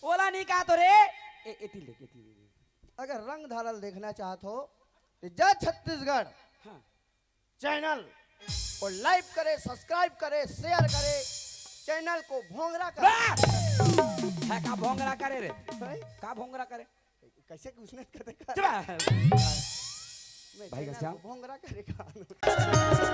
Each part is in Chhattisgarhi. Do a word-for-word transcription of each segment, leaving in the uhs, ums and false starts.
ओला नहीं कहा तो रे। ए, एती ले, एती ले। अगर रंग धारल देखना चाहत हो तो जा छत्तीसगढ़। हाँ। चैनल को लाइक करे, सब्सक्राइब करे, शेयर करे, चैनल को भोंगरा करे। वाह! है का भोंगरा करे रे? हैं? का भोंगरा करे? कैसे कुछ नहीं करते कर। चुप रह। मैं भाई चैनल घनश्याम। को भोंगरा करे का।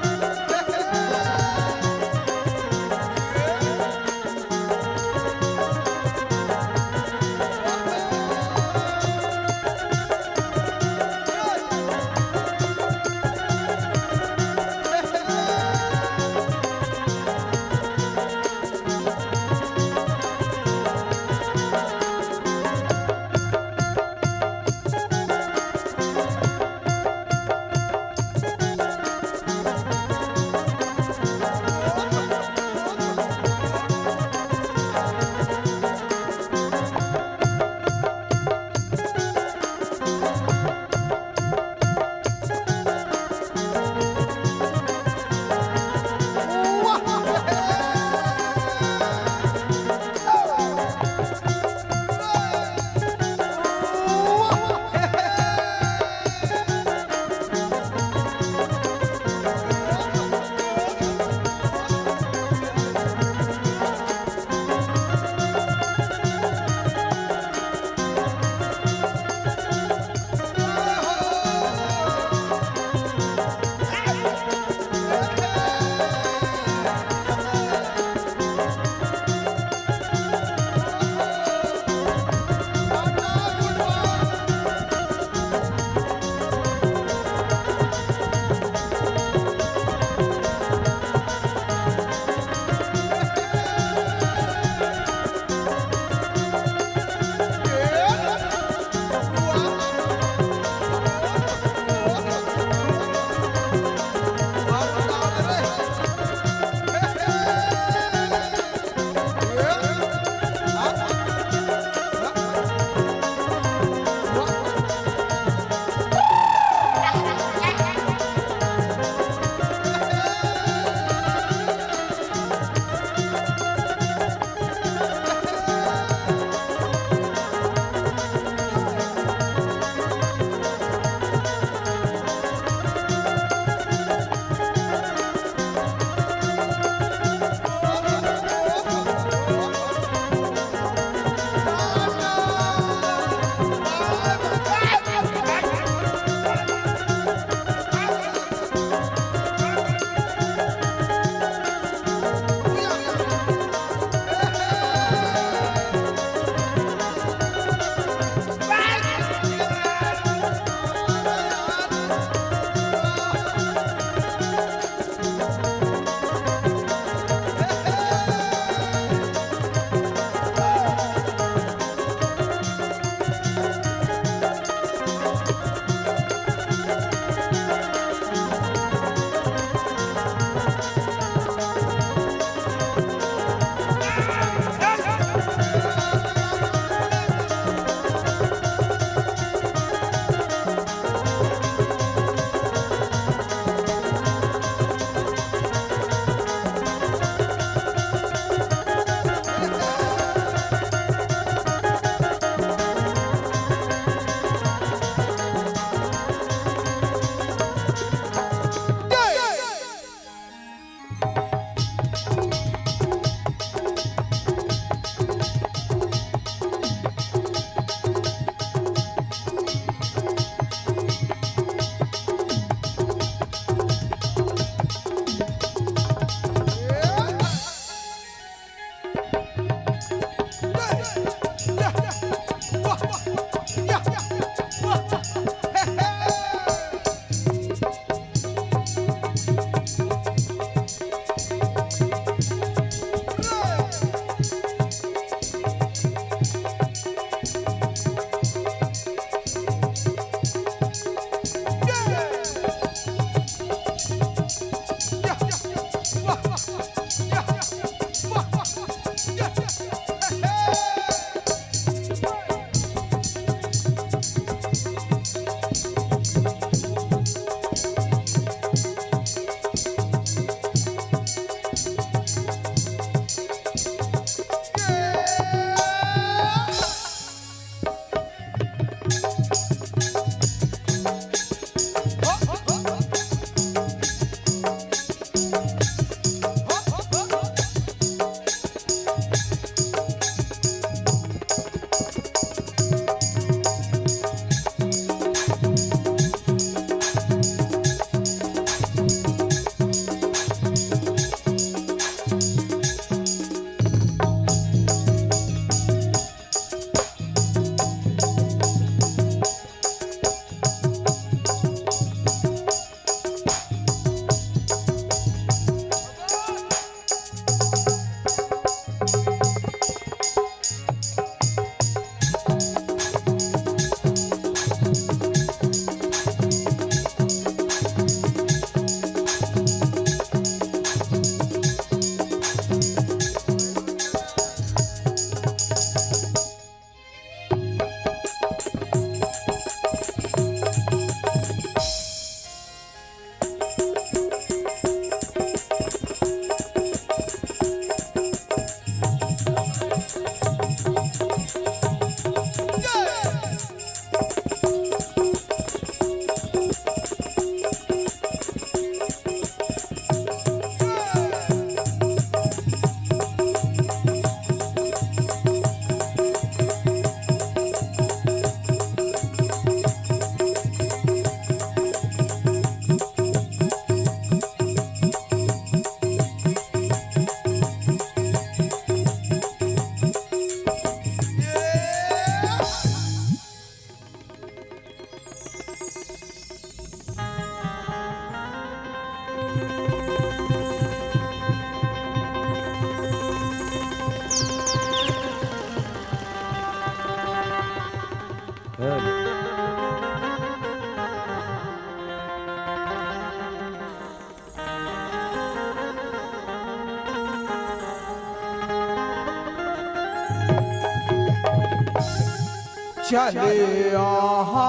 चले आहा।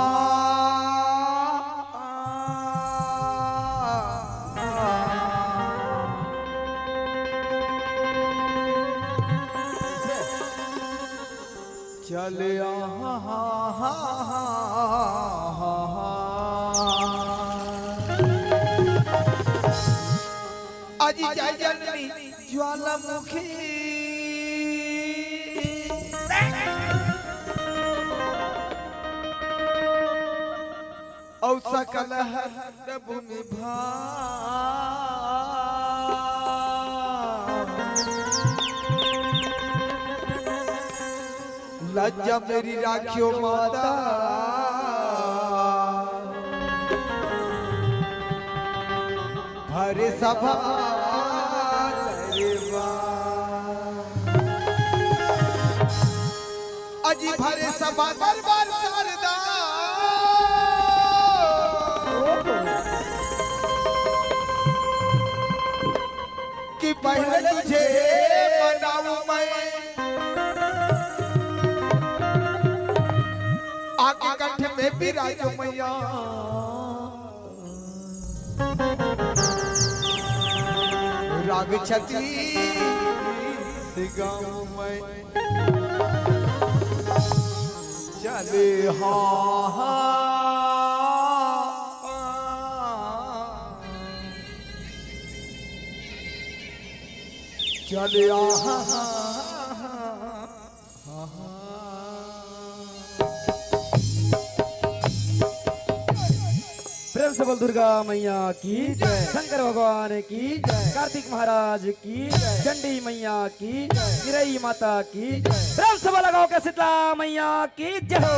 चले आहा। अजी जय जननी ज्वालामुखी। अउ सकल हर भूमि भार। लज्जा मेरी राखियो माता, भरे सभा दरबार। अजी भरे सभा दरबार शारदा, कि पहले तुझे मनाऊं मैं, आके कंठ में विराजो मैया। राग छत्तीस गाऊं मैं। चले हाँ, हाँ। चले हाँ, हाँ, हाँ। प्रेम से बोल दुर्गा मैया की जय, शंकर भगवान की जय, कार्तिक महाराज की जय, चंडी मैया की जय, चिरई माता की जय। प्रेम से बोला गाँव के शीतला मैया की जय हो।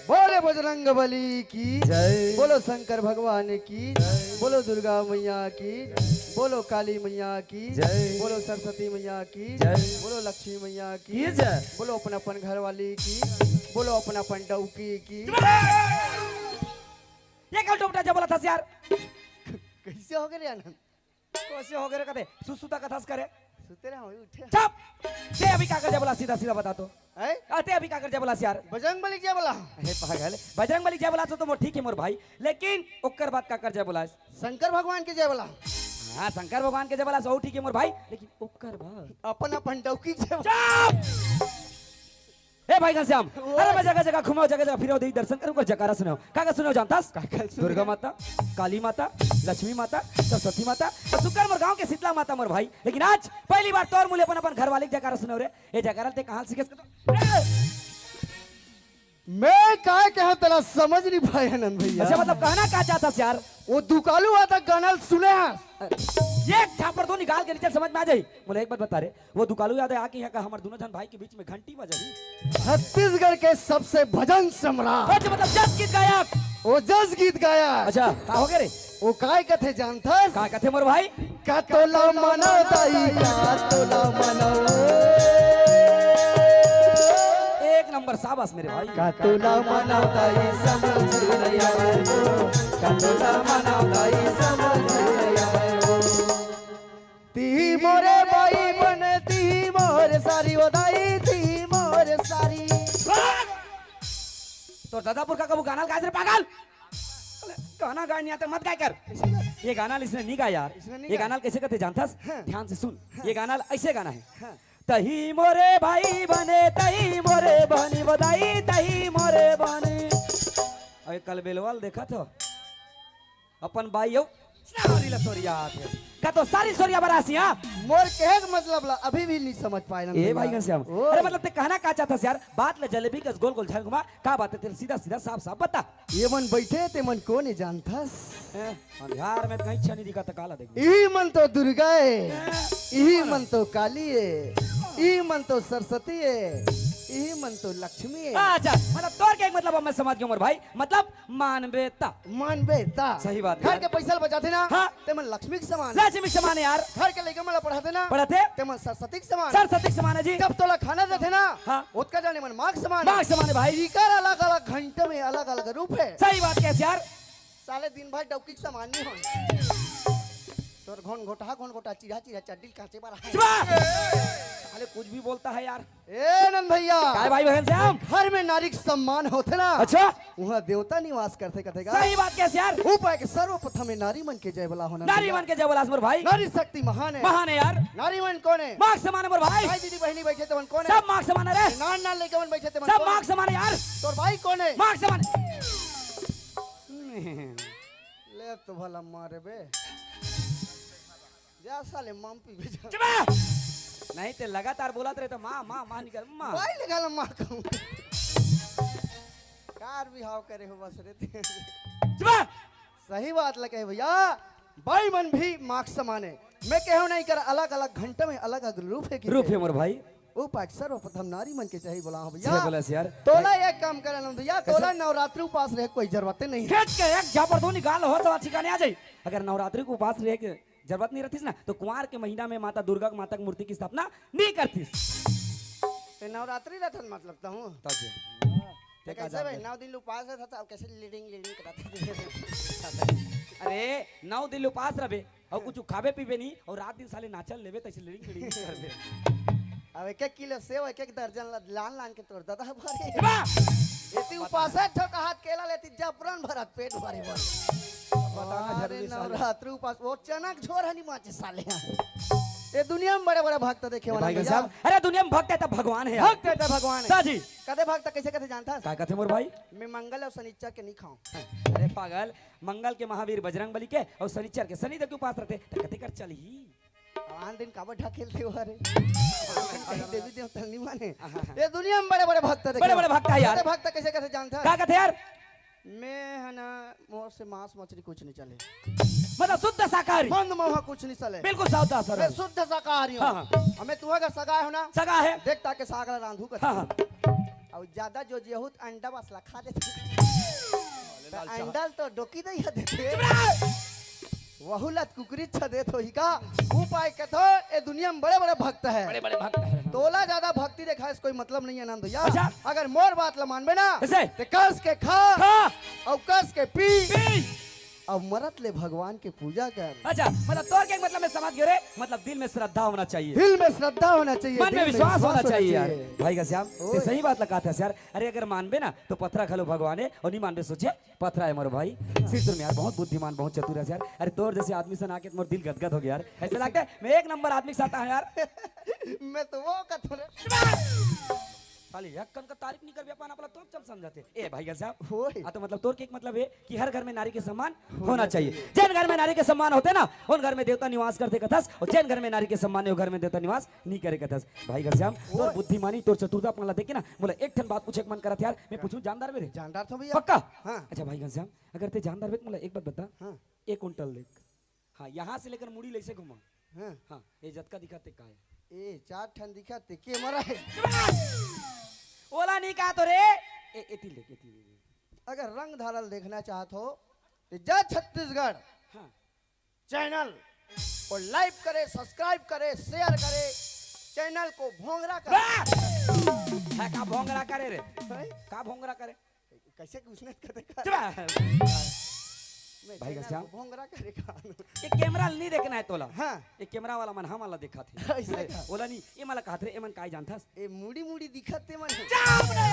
बोले बजरंग बली की जय। बोलो शंकर भगवान की जय। बोलो दुर्गा मैया की जय। बोलो काली मैया की जय। बोलो सरस्वती मैया की जय। बोलो लक्ष्मी मैया की की जय। बोलो अपन अपन घर वाली की, बोलो अपन अपन डौकी की। ये का उल्टा पुल्टा जय बोलत हस यार? कैसे हो गए रे आनंद? कैसे हो गए रे कथे? सुसुता कथस करे। सुते रहो, उठे। चुप। ते अभी काकर जय बोलस, सीधा सीधा बता तो। हैं? आ, ते अभी काकर जय बोलस यार? बजरंग बली जय बोलस। हे पागल, बजरंग बली जय बोलस तो मोर ठीक हे मोर भाई, लेकिन ओकर बाद काकर जय बोलस? शंकर भगवान के जय बोलस। हाँ, शंकर भगवान के जय बोलस, ओ ठीक हे मोर भाई, लेकिन ओकर बाद अपन अपन डौकी के जय बोलस। चुप! ए भाई घनश्याम, ओ। अरे मैं जगह जगह घूमों, जगह जगह फिरों, देख दर्शन करों, ओकर जयकारा सुनों। का का सुनों जानथस? का का सुनों? दुर्गा माता, काली माता, लक्ष्मी माता, सरस्वती माता, अउ सुकर मोर गांव के शीतला माता मोर भाई। लेकिन आज पहली बार तोर मुँह ले अपन अपन घरवाली के जयकारा सुनों रे। ए जयकारा ते कहाँ सीखेस? मैं काय कहा तेला समझ नहीं पाए आनंद भैया। अच्छा, मतलब कहना का चाहथस यार? वो दुकालू यादव गाना ल सुने हस? एक झापड़ दो निकाल के नीचे समझ में आ जाही। मोला एक बात बता रे, वो दुकालू यादव आके यहाँ का हमर दोनों झन भाई के बीच में घंटी बजाही। छत्तीसगढ़ के सबसे भजन सम्राट। अच्छा, मतलब जस गीत गायक। वो जस गीत गायक। अच्छा, का हो गए रे? वो काय कथे जानथस? का कथे मोर भाई? का तोला मनाओ दाई, का तोला मनाओ। एक नंबर, शाबाश मेरे भाई। का तोला मनाओ दाई, समझ नहीं आवे वो। का तोला मनाओ दाई, समझ नहीं आवे वो। ती मोरे भाई बने, ती मोरे सारी, ओ दाई, ती मोरे सारी। तोर दादा पुरखा कभू गाना ल गाइस रे पागल? गाना गाए नहीं आता, मत गाए कर। ये गाना ल इसने नहीं गाया यार। इसने नहीं ये गाया। गाना ल कैसे कथे जानथस? हाँ। ध्यान से सुन। हाँ। ये गाना ल ऐसे गाना है। हाँ। तही मोरे भाई बने, तही मोरे बहनी बदाई, तही मोरे बहनी। अरे कल बेलवा ल देखा तो अपन बाई अउ सारी ला सोरियाथे। का तो सारी सोरिया बरासी, हाँ? मोर कहे के मतलब ला अभी भी नहीं समझ पाए ना ए भैया। भाई घनश्याम, ओ। अरे मतलब ते कहना का चाहथस यार? बात ला जलेबी कस गोल गोल झन घुमा। का बात हे तेला सीधा सीधा साफ साफ बता। ये मन बैठे ते मन कोन ए जानथस? हैं? अंधियार में कहीं अच्छा नहीं दिखा त काला देख। इही मन तो दुर्गा ए, इही मन तो काली ए, इही मन तो सरस्वती ए। इही मन तो लक्ष्मी हे। अच्छा, मतलब तोर के एक मतलब अब मैं समझ गया मोर भाई, मतलब मानबे ता। मानबे ता। सही बात घर यार। के पैसा ल बचाथे ना, हाँ। ते मन लक्ष्मी के समान हे। लक्ष्मी के समान हे यार। घर के लइका मन ल पढ़ाथे ना, पढ़ाथे। ते मन सरस्वती के समान हे। सरस्वती के समान हे जी। जब तोला खाना देथे ना, हाँ। ओतका जाने मन माँ के समान हे। माँ के समान हे भाई। इकर अलग-अलग घंटा में अलग-अलग रूप हे। सही बात कहे यार। साले दिन भर डौकी के समान नहीं हो। तोर घोन घोटा, घोन घोटा, चिढ़ा चिढ़ा चड्डी काचे बर आहे। चुप! साले कुछ भी बोलता है यार। ए नंद भैया। काय भाई बहन श्याम? घर में नारी के सम्मान होथे ना। अच्छा। उहाँ देवता निवास करथे कथे का। सही बात कहे यार। उपाय के सर्वप्रथम में नारी मन के जय बोला होना नारी भैया। मन के जय बोला मोर भाई। नारी शक्ति महान हे। महान हे यार। नारी मन कोन हे? माँ के समान हे मोर भाई। भाई दीदी बहिनी बैठे तेमन कोन हे? सब माँ के समान हे रे। नान नान लइका मन बैठे तेमन सब कोन हे? माँ के समान हे यार। तोर भाई कोन हे? माँ के समान। ले तो भला मारे बे। जा साले माम पी बे जा। चुप! नहीं ते लगातार बोलत रहे तो माँ, माँ, माँ निकल, माँ। भाई लगा ला माँ कहूँ। कार बिहाव करे हो बस रे ते। चुप! सही बात ल कहे भैया, बाई मन भी माँ के समान हे। मैं कहूँ नहीं कर अलग-अलग घंटा में अलग-अलग रूप हे कि रूप हे मोर भाई। उपाय सर्वप्रथम नारी मन के चाही बोला हूँ भैया। सही बोला यार। तोला एक काम करे नंद भैया, कैसे? तोला नवरात्रि उपास रहे कोई जरूरत नहीं। खेत के एक झापड़ दो निकाल हो सब ठिकाने आ जाई। अगर नवरात्रि के उपास रहे के जरूरत नहीं रहतीस ना, तो कुंवार के महीना में माता दुर्गा के माता के मूर्ति के स्थापना नहीं करतीस। ते नवरात्रि रथन मतलब तो हूँ। तब जे। ते ते का कैसे जान भाई, ले? नौ दिन उपास रहता था, अब कैसे लीडिंग लीडिंग कराते थे? अरे, नौ दिन उपास रहे, अउ कुछु खाबे पीबे नहीं, अउ रात दिन साले नाचल लेबे, तइसे लेड़िंग लेड़िंग करबे। अब एक एक किलो सेव, एक एक दर्जन ल-, लान लान के तोर ददा भरे। ए बा! एती उपासे ठोका हाथ केला लेती, जबरन भरत पेट भरे बर। बताना अरे जरूरी साले। नवरात्रि उपास, वो चना के झोर हनी माचे साले। ये दुनिया में बड़े बड़े भक्त देखे वाला भाई भैया। साहब, अरे दुनिया में भक्त हे त भगवान हे यार। भक्त हे त भगवान हे। ता जी। कथे भक्त कइसे कथे जानथस? का कथे मोर भाई? मैं मंगल अउ शनिचर के नहीं खाऊं। अरे पागल, मंगल के महावीर बजरंग बली के अउ शनिचर के शनिदेव के उपास रथे, त कथे कर चलही। आन दिन काबर ढकेलथे हो रे? आन दिन कहीं देवी देवता नहीं माने। हाँ, हाँ, हाँ। ये दुनिया में बड़े बड़े भक्त देखे बड़े हो। बड़े भक्त हे यार। बड़े भक्त कइसे कथे जानथस? का कथे यार? मैं ह ना, मोर से मांस मछली कुछ नहीं चले। मतलब शुद्ध शाकाहारी। मंद मौहा कुछ नहीं चले। बिल्कुल सादा सर। मैं शुद्ध शाकाहारी हूँ। हाँ, हाँ। अउ मैं तुहा का सगा हो ना। सगा हे। देख ताके साग ला रांधू कर। हाँ, हाँ। अउ ज्यादा जो जे होत अंडा बस ला खा लेथे। त अंडा ल तो डोकी दई ह देथे। चुप रह। वहू ला कुकरी छ देत होही का? उपाय कथो, ए दुनिया में बड़े-बड़े भक्त हे। बड़े-बड़े भक्त हे। तोला ज्यादा भक्ति देखाए से कोई मतलब नहीं हे नंद भैया। अच्छा। अगर मोर बात ला मानबे ना, कइसे? ते कस के खा, खा। अउ कस के पी। पी। अउ मरत ले भगवान के पूजा कर। अच्छा, मतलब तोर के मतलब मैं समझ गयो रे, मतलब दिल में श्रद्धा होना चाहिए। दिल में श्रद्धा होना चाहिए, मन में विश्वास होना चाहिए यार। भाई घनश्याम, ते सही बात ला कहत हस यार। अरे अगर मानबे ना तो पथरा घलो भगवान हे, अउ नहीं मानबे सोचे पथरा हे मोर भाई। सिर तुम यार बहुत बुद्धिमान, बहुत चतुर हे यार। अरे तोर जइसे आदमी सन आके मोर दिल गदगद हो गया यार। अइसे लगथे मैं एक नंबर आदमी के साथ हूँ यार। मैं तो वो कथो रे। खाली एक कन का तारीफ नहीं करबे अपन, अपन ला तो चल समझथे। ए भाई घनश्याम। होय। हाँ तो मतलब तोर के एक मतलब हे कि हर घर में नारी के सम्मान होना चाहिए। जेन घर में नारी के सम्मान होथे ना, ओन घर में देवता निवास करथे कथस, अउ जेन घर में नारी के सम्मान हे, ओ घर में देवता निवास नहीं करे कथस। भाई घनश्याम, तोर बुद्धिमानी, तोर चतुरता अपन ला देख के ना, मोला एक ठन बात पूछे के मन करत हे यार। मैं पूछूं, जानदार बे रे? जानदार तो भैया। पक्का? हाँ। अच्छा भाई घनश्याम, अगर ते जानदार बे त मोला एक बात बता। हाँ। एक कुंटल देख। हाँ, यहाँ से लेकर मुड़ी ले से घुमा। हाँ। हाँ, ये जतका दिखत हे का हे? ए, चार ठन दिखत हे, कैमरा हे। ओला नहीं कहा तो रे। ए, एती ले, एती ले। अगर रंग धारल देखना चाहत हो, तो जा छत्तीसगढ़। हाँ। चैनल को लाइक करे, सब्सक्राइब करे, शेयर करे, चैनल को भोंगरा करे। वाह! है का भोंगरा करे रे? हैं? का भोंगरा करे? कैसे कुछ नहीं करते का? चुप रह। मैं भाई चैनल घनश्याम। को भोंगरा करे का? ये कैमरा नहीं देखना हे तोला। हाँ। ये कैमरा वाला मन हमन ला देखत हे। ऐसे का? ओला नहीं, ये मन ला कहत रे, ये मन काय जानथस? ये मुड़ी मुड़ी दिखत हे मन। चुप रह।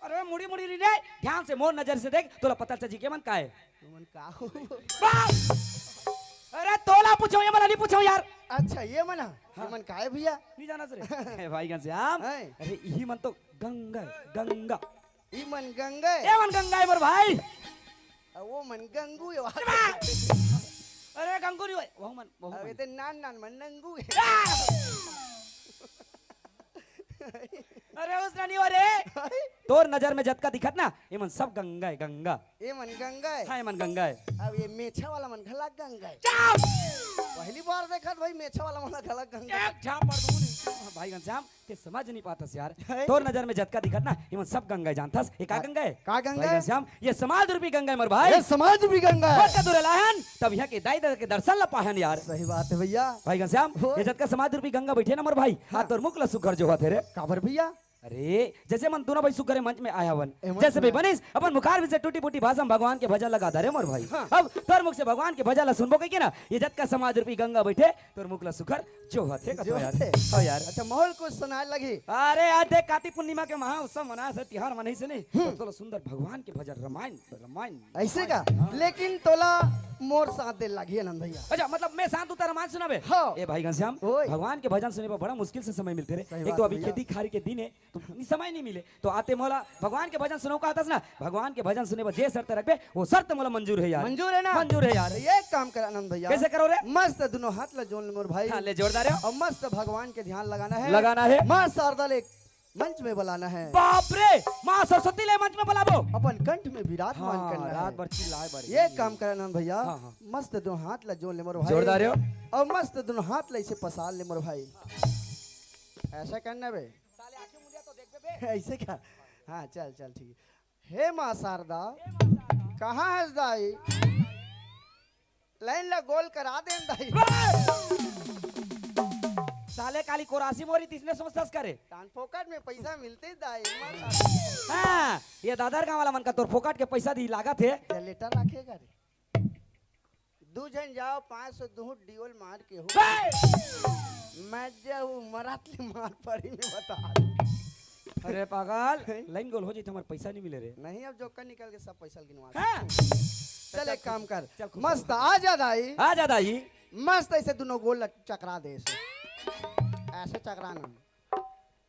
अरे मुड़ी मुड़ी नहीं रे, ध्यान से मोर नजर से देख, तोला पता चल जी के मन काय हे। तुमन का हो? बस! अरे तोला पूछो, ये मन ला नहीं पूछो यार। अच्छा, ये मन हा? हाँ। ये मन काय भैया? नहीं जानस रे। ए, भाई घनश्याम। हैं? अरे इही मन तो गंगा हे, गंगा। ई मन गंगा हे? ये मन गंगा हे मोर भाई। अ, वो मन गंगू हे वहाँ। अरे गंगू नहीं होय, वहू मन, वहू अब मन। ये तो नान नान मन नंगू हे। अरे उसने नहीं हो रे। अरे? तोर नजर में जतका दिखत ना, ये मन सब गंगा हे, गंगा। ये मन गंगा हे? हाँ, ये मन गंगा हे। अब ये मेछा वाला मन घला गंगा हे। चुप! पहली बार देखत भाई, मेछा वाला मन घला गंगा। एक झापड़ दूं नहीं। भाई घनश्याम, ते समझ नहीं पातस यार। है? तोर नजर में जतका दिखत ना, ये मन सब गंगा हे, जानथस? ये का गंगा हे? का गंगा भाई हे? घनश्याम, ये समाज रूपी गंगा हे मोर भाई। ये समाज रूपी गंगा हे। ओकर दूर लाहन, तब यहाँ के दाई ददा के दर्शन ला पाहन यार। सही बात हे भैया। भाई घनश्याम, ओए। ये जतका समाज रूपी गंगा बइठे ना मोर भाई, हाँ। हाँ, तोर मुख ला सुघर जोहत हे रे। काबर भैया? अरे, जैसे मन दूनों भाई सुघर मंच में आय हवन, ए मंच जैसे में भी आय। बनिस, अपन मुखार में से टूटी फूटी भाषा में भगवान के भजन ला गा दे रे मोर भाई। हाँ। अब तोर मुख से भगवान के भजन ला सुनबो कहिके ना, ये जतका समाज रूपी गंगा बइठे, तोर मुख ला सुघर जोहत हे कथो यार। जोहत हे। हाँ यार। अच्छा, मोर कुछ सुनाय लगही। अरे यार, देख, कातिक पूर्णिमा के महा उत्सव मनाय हे, तिहार मनाइस हे नहीं। हम्म। तो तोला सुंदर भगवान के भजन, रामायण, रामायण। ऐसे का? हाँ। लेकिन तोला मोर साथ दे लगही आनंद भैया। अच्छा, मतलब मैं साथ उतार रामायण सुनाबे? हाँ। ए भाई घनश्याम, ओए। भगवान के भजन सुने बर बड़ा मुश्किल से समय मिलथे रे। सही एक बात तो हे अभी भैया। खेती खारी के दिन हे, तो समय नहीं मिले, तो आते मोला भगवान के भजन सुनव कहतस ना, भगवान के भजन सुने बर जे शर्त रखबे, वो शर्त मोला मंजूर हे यार। मंजूर हे ना? मंजूर हे यार। तो एक काम कर आनंद भैया। कैसे करो रे? मस्त दुनों हाथ ला जोड़ ले मोर भाई। हाँ, ले जोरदार हे। और मस्त भगवान के ध्यान लगाना हे। लगाना हे। माँ शारदा ले मंच में बुलाना हे। बाप रे, माँ सरस्वती ले मंच में बुलाबो। अपन कंठ में विराजमान हाँ, करना हे। रात भर चिल्लाय बर। ये काम कर आनंद भैया। हाँ, हाँ। मस्त दुनों हाथ ला जोड़ ले मोर भाई। जोरदार हे। और मस्त दुनों हाथ ला ऐसे पसार ले मोर भाई। ऐसा करना बे। साले आँखी मुंदिया तो देख बे। ऐसे का? हाँ, चल, चल, ठीक हे। हे माँ शारदा, कहाँ हस दाई? लाइन ला गोल करा देन दाई। साले काली कोरासी मोरी तिसने सोचथस करे। तान फोकट में पैसा मिलथे दाई, माँ शारदा। हाँ, ये दादर गाँव वाला मन का तोर फोकट के पैसा दिही लागत हे। जनरेटर रखे का रे? दू झन जाओ, पाँच सौ दूहूँ डियोल मार के हो। बे! मैं जाऊ मरात ले मार पड़ी में बता। अरे पागल, हैं? लाइन गोल हो जाई तो हमार पैसा नहीं मिले रे। नहीं, अब जोकर निकल के सब पैसा गिनवा दे। हाँ। चल एक काम कर, चल खुश मस्त हो। आ जा दाई। आ जा दाई। मस्त ऐसे दुनों गोल लग-, चकरा दे ऐसे। ऐसे चकराना।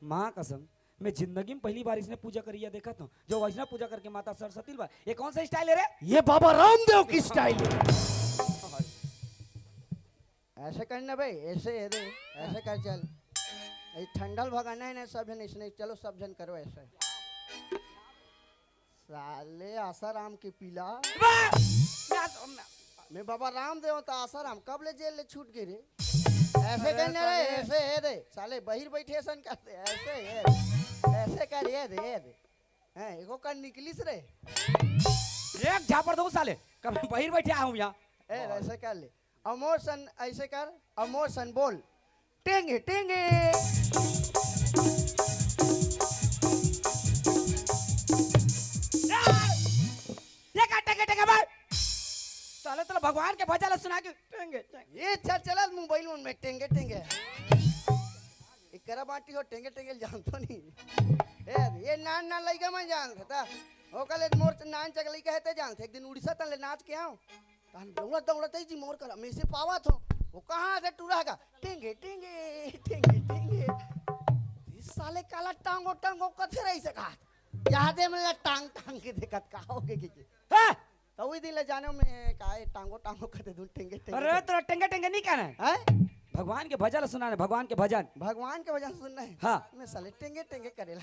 माँ कसम, मैं जिंदगी में पहली बार इसने पूजा करिया देखत हूँ, जो वैसना पूजा करके माता सरस्वती ला। ये कौन सा स्टाइल है रे? ये बाबा रामदेव की स्टाइल है। ऐसे करना बे, ऐसे हे दे, ऐसे कर चल। ये ठंडल भगाना है ना, सब जन इसने, चलो सब जन करो ऐसे। साले आसाराम के पीला। बे! मैं तो, मैं मैं बाबा रामदेव तो आसाराम कब ले जेल ले छूट गए रे? ऐसे अरे कहने रे, साले। ऐसे हे दे, साले बहिर बैठे ऐसन करते, ऐसे हे, ऐसे कर ये दे, ये दे। हैं, एको कर निकलिस रे। एक झापड़ दो साले, कब बहिर बैठे आऊँ यहाँ। ए, ऐसे कर ले। अमोशन ऐसे कर, अमोशन बोल। टेंगे, टेंगे। ये का टेंगे, टेंगे बे? साले तोला भगवान के भजन ला सुना के टेंगे, टेंगे। ये चल, चल मोबाइल में टेंगे, टेंगे। एकरा बाटी हो टेंगे, टेंगे जानतो नहीं। ए, ये नान, नान लइका मन जानथे ता। ओकर ले मोर नान चक लइका हे ते जानथे। एक दिन उड़ीसा तन ले नाच के आऊँ। तहन दौड़त दौड़त आई जी मोर करा, मैं से पावत हो। वो कहाँ से टूरा का? टेंगे, टेंगे, टेंगे, टेंगे। इस साले काला टांगो, टांगो कथे रही से कहा। यादे में ला टांग, टांग के देखत का हो के, के, के। हाँ! तो वही दिन ले जाने में का है, टांगो, टांगो कथे दूं, टेंगे, टेंगे, अरे, टेंगे। तोरा टेंगे, टेंगे नहीं कहना है। हैं? भगवान के भजन सुनाना है, भगवान के भजन। भगवान के भजन सुनना है? हाँ। मैं साले टेंगे, टेंगे करेला।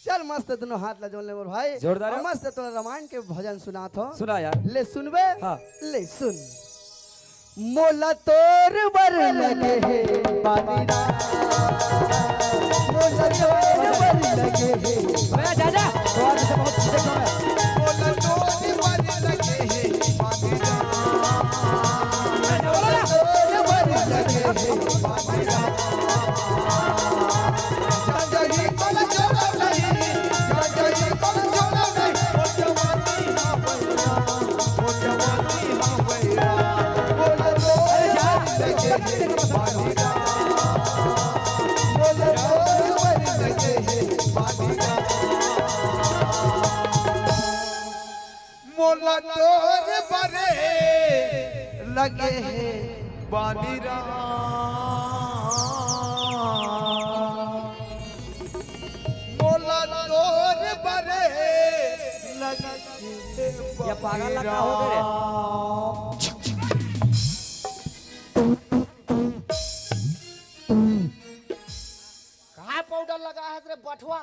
चल मस्त दोनों हाथ ला जोड़ ले मोर भाई। जोरदार और हो। मस्त तोला रामायण के भजन सुनात हो। सुना यार। ले सुनबे? हाँ। ले सुन। मोला तोर बर लगे हे बानी राम। मोला तोर बर लगे हे। अरे जा, जा। तो आज से बहुत सीधे क्यों है? मोला तोर बर लगे हे बानी राम। अरे बोलो ना। तोर बर लगे हे बानी राम। मोला तोर बरे लगे हे बानी राम। मोला तोर बरे लगे हे या पागल ला का हो गए रे? बानी राम। का पाउडर लगा है रे बठवा?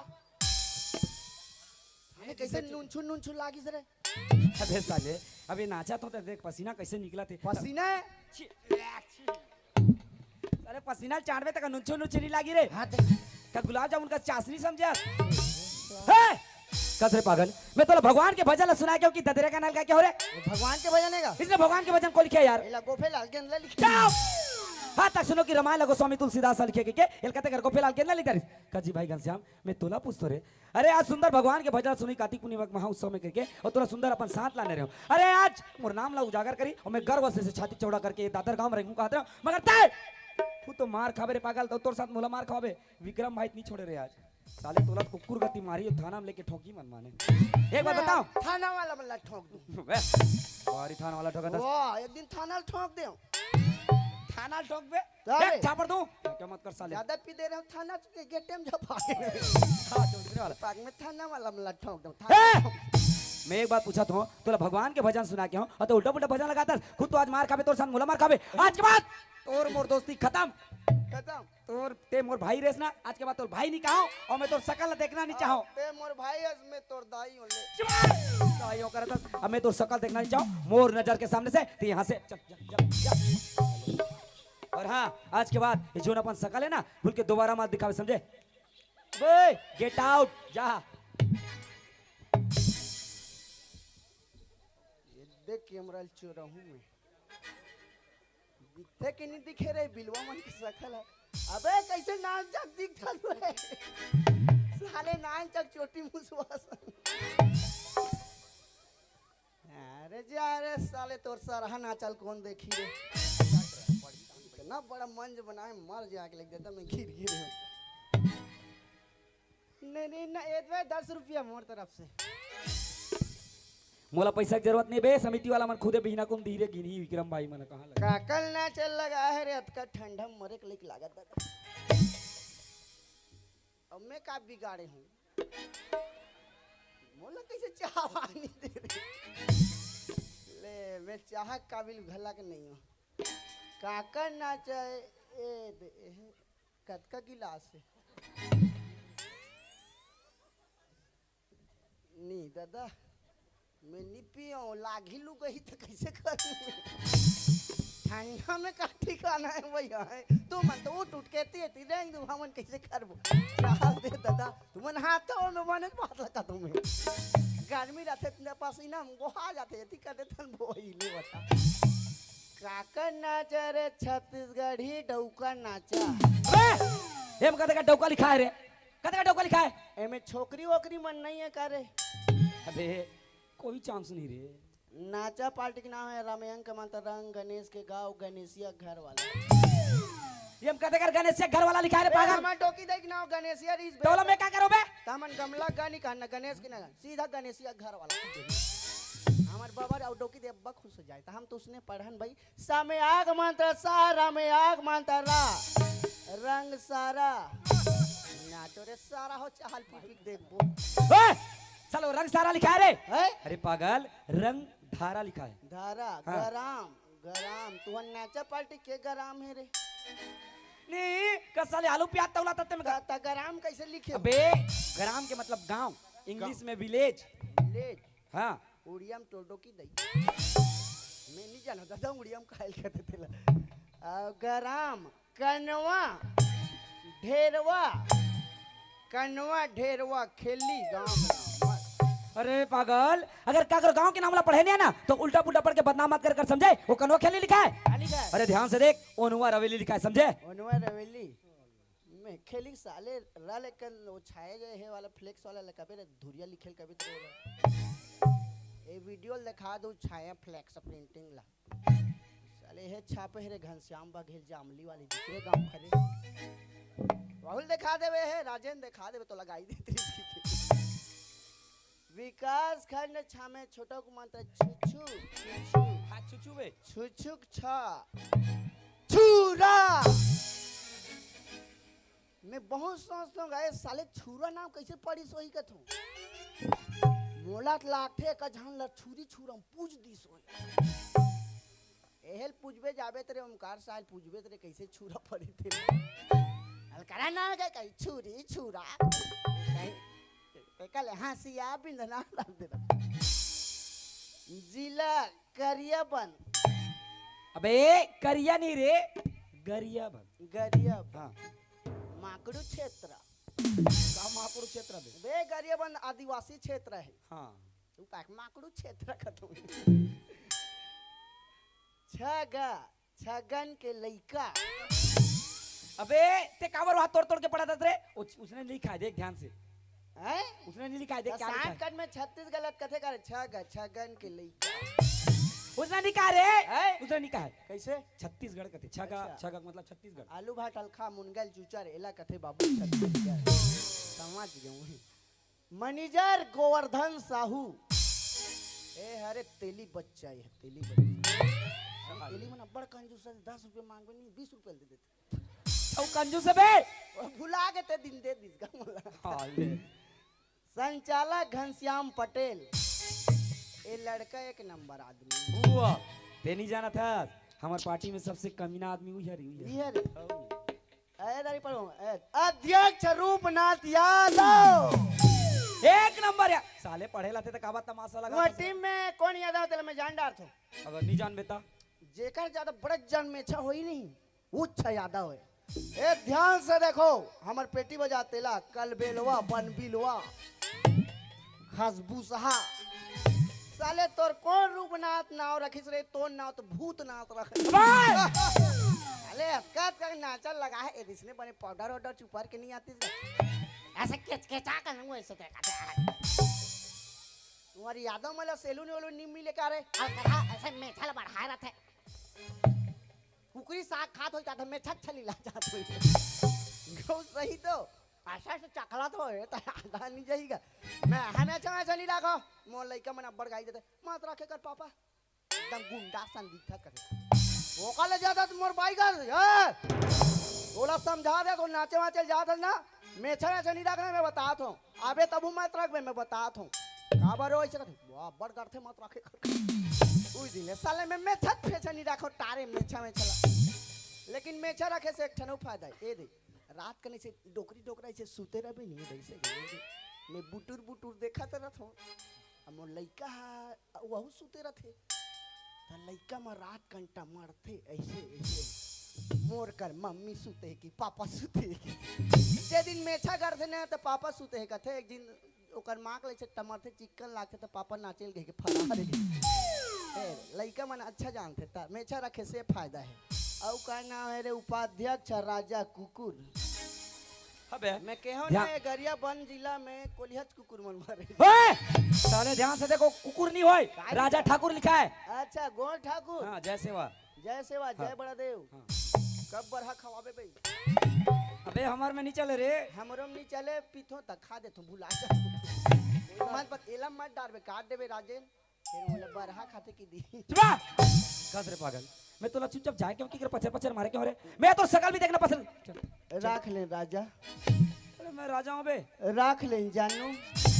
ये कैसे नुनछू नुनछू लागिस रे? अबे साले, अबे नाचा तो देख, पसीना कैसे निकला थे। पसीना है? छी, छी। अरे पसीना चाटबे तक नुनछू नुनछू नहीं लागी रे। हाँ, देख। का गुलाब जामुन का चाशनी समझे? हे! कस रे पागल, मैं तोला भगवान के भजन ला सुना के हो कि ददरे का नल का क्या हो रे? ये भगवान के भजन है का? इसने भगवान के भजन को लिखे यार? एला गोफे लाल गेंदला लिखे। चुप! हाँ तक सुनो कि रामायण ला गोस्वामी तुलसीदास लिखे के, के? एल कहते कर गोफे लाल गेंदला लिख डारिस। का जी भाई घनश्याम, मैं तोला पूछतो रे। अरे आज सुंदर भगवान के भजन सुनी कार्तिक पूर्णिमा के महा उत्सव में करके, और तोला सुंदर अपन साथ लाने रहे हो। अरे आज मोर नाम ला उजागर करी और मैं गर्व से, से छाती चौड़ा करके ये दादर गांव में रहूं कहत रहे हो। मगर तय तू तो मार खाबे रे पागल, तो तोर साथ मोला मार खाबे। विक्रम भाई इतनी छोड़े रे आज। साले तोला कुकुर गति मारी और थाना में लेके ठोकी मन माने। एक बार बताओ। थाना वाला मन ला ठोक दूं। बे, भारी थाना वाला ठोका था। वाह, एक दिन थाना ला ठोक दे। थाना ला ठोक बे। का बे? देख, झापड़ दूं। क्या मत कर साले। ज्यादा पी दे रहे हो, थाना के गेटे में झपा दे। हाँ, चौधरी वाला। पाक में थाना वाला मन ला ठोक दूं। ए! मैं एक बात पूछत हूँ, तोला भगवान के भजन सुना के हूँ, और तो उल्टा पुल्टा भजन लगाता है। खुद तो आज मार खाबे, तोर साथ मोला मार खाबे। आज के बाद तोर मोर दोस्ती खत्म। खत्म। तोर, ते मोर भाई रेस ना, आज के बाद तोर भाई नहीं कहाओ, और मैं तोर शकल देखना नहीं चाहो। ते मोर भाई हस, मैं तोर दाई हूँ ले। चुप! दाई हूँ करत हस, अब मैं तोर शकल देखना नहीं चाहो, मोर नजर के सामने से, ते यहाँ से चल, चल, चल, चल। और हाँ, आज के बाद ये जोन अपन शकल है ना, भूल के दोबारा मत दिखावे, समझे? बे, get out, जा। ये देख कैमरा चोरा हूँ मैं। दिखथे कि नहीं दिखे रे बिलवा मन के शकल है। अबे कैसे नानचक दिखत रे? साले नानचक चोटी मुसवा सन। अरे जा रे साले, तोर सरहा नाचल कौन देखी रे? इतना बड़ा मंच बनाए, मर जाके लिख देता मैं, गिर गिर। नहीं नहीं ना, ये तो दस रुपया मोर तरफ से। मोला पैसा के जरूरत नहीं बे, समिति वाला मन खुदे बिहना कुन धीरे गिनही विक्रम भाई मन कहाँ लगे। काकल नाचल लगा है रे, अतका ठंडा मरे के लइक लागत दादा। अब मैं का बिगाड़े हूँ? मोला कैसे चाह पानी दे रे? ले, मैं चाह के काबिल घला के नहीं हूँ। काकर नाचा ए दे, ए, कतका गिलास है? नहीं दादा, मैं नहीं पियो, लागी लुगई तो कैसे करूँ? ठंडा में का ठिकाना है भैया, है? तू मन तो उठ उठ के ती ती रेंग दू, हमन कैसे करबो? चाह दे दादा, तुमन हाथ तो में बने बात लगा तुम्हें। गर्मी रहते इतने पसीना हम गोहा जाते, एती कर देते हम वही ले बता। काकर नाचा रे छत्तीसगढ़ी डौका नाचा। बे! एम कते का डौका लिखा है रे? कते का डौका लिखा है? एमे छोकरी वोकरी मन नहीं है का रे? अबे, कोई चांस नहीं रे। नाचा पार्टी के नाम है रामयंक मंत्र रंग गणेश के गाँव गणेशिया घर वाला। ये हम कहते कर गणेशिया घर वाला लिखा है रे पागल। हमार डोकी देख नाम गणेशिया रीस टोला में का करो बे? तमन गमला गानी कहना गणेश की ना, सीधा गणेशिया घर वाला। हमार बाबा और डोकी दे अब्बा खुश हो जाए, तो हम तो उसने पढ़न भाई, सामे आग मंत्र सा, रामे आग मंत्र रा, रंग सारा। नाचो रे सारा हो, चाहल पी पी के देखबो। ए! सालो रंग सारा लिखा है रे। हैं? अरे पागल, रंग धारा लिखा है। धारा, हाँ। गराम, गराम। तू नाचा पार्टी के गराम है रे? नहीं, कसाले आलू प्याज तौला तत्ते में ता, ता गराम कैसे लिखे? अबे, गराम के मतलब गांव, इंग्लिश में विलेज। विलेज। हाँ। उड़िया में टोटो की दई। मैं नहीं जाना दादा, उड़िया में कायल कहते थे ला। आ, गराम, कनवा, ढेरवा, कनवा, ढेरवा, खेली गांव में। अरे पागल, अगर काकर गांव के नाम ला पढ़े नहीं है ना, तो उल्टा पुल्टा पढ़ के बदनाम मत कर, कर समझे? वो कनवा खेली लिखा है। क्या लिखा है? अरे ध्यान से देख, ओनवा रवेली लिखा है, समझे? ओनवा रवेली। मैं खेली साले रा लेकिन वो छाए गए है वाला फ्लेक्स वाला लगा पे धुरिया लिखेल कभी तो ए वीडियो दिखा दो छाया फ्लेक्स प्रिंटिंग ला। साले है छापे है रे घनश्याम बघेल जामली वाली दूसरे गांव खरे। राहुल दिखा देवे है, राजेंद्र दिखा देवे तो लगाई देते इसकी। विकास खंड छा में छोटा को मंत्र छुछु, छुछु। हाँ, छुछु बे। छुछुक छा। छुरा। मैं बहुत सोचता हूँ, "ए साले छुरा नाम कैसे पड़ी सोही कथो?" मोला त लागथे का झन ला छुरी छुरा में पूज दी सोही। एहल पूजबे जाबे तेरे ओमकार साल पूजबे तेरे कैसे छुरा पड़ी तेरे। अलकरा ना गए कहीं छुरी छुरा। कहीं, ते कल हंसिया बिंदना डाल देना। जिला गरियाबंद। अबे, करिया नहीं रे, गरियाबंद। गरियाबंद। हाँ। माकड़ू क्षेत्र। का माकड़ू क्षेत्र बे? बे, गरियाबंद आदिवासी क्षेत्र है। हाँ। तू का माकड़ू क्षेत्र का तू? छगा, छगन के लइका। अबे, ते काबर वहां तोड़ तोड़ के पढ़त हस रे? उस-, उसने नहीं लिखा है, देख ध्यान से। हैं? उसने नहीं लिखा है, देख तो क्या लिखा है। शॉर्टकट में छत्तीसगढ़ कथे करे, छगा, छगन के लइका। उसने नहीं कहा रे। हैं? उसने नहीं कहा है। कैसे? छत्तीसगढ़ कथे, छगा, अच्छा। छगा मतलब छत्तीसगढ़। आलू भात हल्का मुनगल चूचर, एला कथे बाबू छत्तीसगढ़। समझ गए। मैनेजर गोवर्धन साहू। ए, अरे तेली बच्चा है, तेली बच्चा। अरे तेली मन अब्बड़ कंजूस है, दस रुपये मांगबे नहीं, बीस रुपये दे देथे। अउ कंजूस है बे। वो भुला के ते दिन दे दिस गा मोला। हाँ, ले। संचालक घनश्याम पटेल। ए लड़का एक नंबर आदमी। बुआ, ते नहीं जानत हस, हमर पार्टी में सबसे कमीना आदमी उही हरे, उही हरे। उही हरे। हाँ। ए, दारी पढ़ो, ए, अध्यक्ष रूपनाथ यादव। एक नंबर या-, साले पढ़े लाथे त काबर तमाशा लगा वो था? टीम में कौन यादव तेला मैं जान डारथों। अगर नहीं जानबे त? जेकर ज्यादा बड़े जन मेछा होई नहीं, वो अच्छा यादव है। ए, ध्यान से देखो, हमर पेटी बजा तेला, कलबेलवा, बनबिलवा, खसबूसहा। साले तोर कौन रूपनाथ नाव रखिस रे? तोर नाव तो भूतनाथ रखिस। अबे! अरे, अतका अतका नाचल लगा है, ए, इसने बने पाउडर वाउडर चुपर के नहीं आती। ऐसे केचकेचा कर लूं, ऐसे देखा था। तुम्हारी यादव मला सैलून वैलून नहीं मिले का रे? अब कहा, ऐसे मेछा ला बढ़ाए रहते। कुकरी साग खात होई, त मेछा छली ला जात होई। गौ सही तो, आशा से चखला तो है, त आधा नहीं जाएगा। मैं हमें अच्छा, अच्छा नहीं रखो। मोर लइका मन अब्बड़ गाई देते, "मत रखे कर पापा।" एकदम गुंडा सन दिखा करे। ओकर ले ज्यादा तो मोर बाइगर, ए! ओला समझा दे, तो नाचे वाचे जात है ना, मेछा वेछा नहीं रखना, मैं बतात हूँ। अबे तबू मत रखबे, मैं बतात हूँ। काबर हो ऐसे करते? वो अब्बड़ करते, मत रखे कर। उस दिन ले साले मैं मेछा फेछा नहीं रखो, टारे मेछा वेछा ला। लेकिन मेछा रखे से एक ठनो फायदा है। ए दे, रात कने से डोकरी डोकरा ऐसे सुते रहबे नहीं, वैसे नहीं। मैं बुटुर बुटुर देखत रहत हूँ। अब मोर लइका ह, वहू सुते रथे। त लइका म रात कंटा मरथे, ऐसे, ऐसे। मोर कर मम्मी सुते कि पापा सुते कि। जे दिन मेछा करथे न, त पापा सुते हे कथे। एक दिन ओकर माँ के लइसे टमरथे, चिक्कन लागथे, त पापा नाचे ल गए के फरार हे। ए, लइका मन अच्छा जानथे, त मेछा रखे से फायदा हे। अउ का नाम हे रे, उपाध्यक्ष राजा कुकुर। अबे, मैं केहो ध्या- ना, ये गरियाबंद जिला में कोलिहच कुकुर मन मारे। ओए! साले ध्यान से देखो, कुकुर नहीं होय, काय राजा लिखा? ठाकुर लिखा है। अच्छा, गोंड ठाकुर। हाँ, जय सेवा। जय सेवा, हाँ। जय बड़ा देव। हाँ। कब बरहा खवाबे बे? अबे, हमर में नहीं चले रे। हमरो में नहीं चले, पीथो त खा देथो, भुला जा। मत बत-, एला मत डारबे, काट देबे राजेन। फिर बोले, "बरहा खाते की दी?" चुप रह! कस रे पागल, मैं तोला चुपचाप जाए क्यों, की कर पचर पचर मारे क्यों रे? मैं तो शकल भी देखना पसंद। चल। राख ले राजा। अरे मैं राजा हूँ बे। राख ले जानू।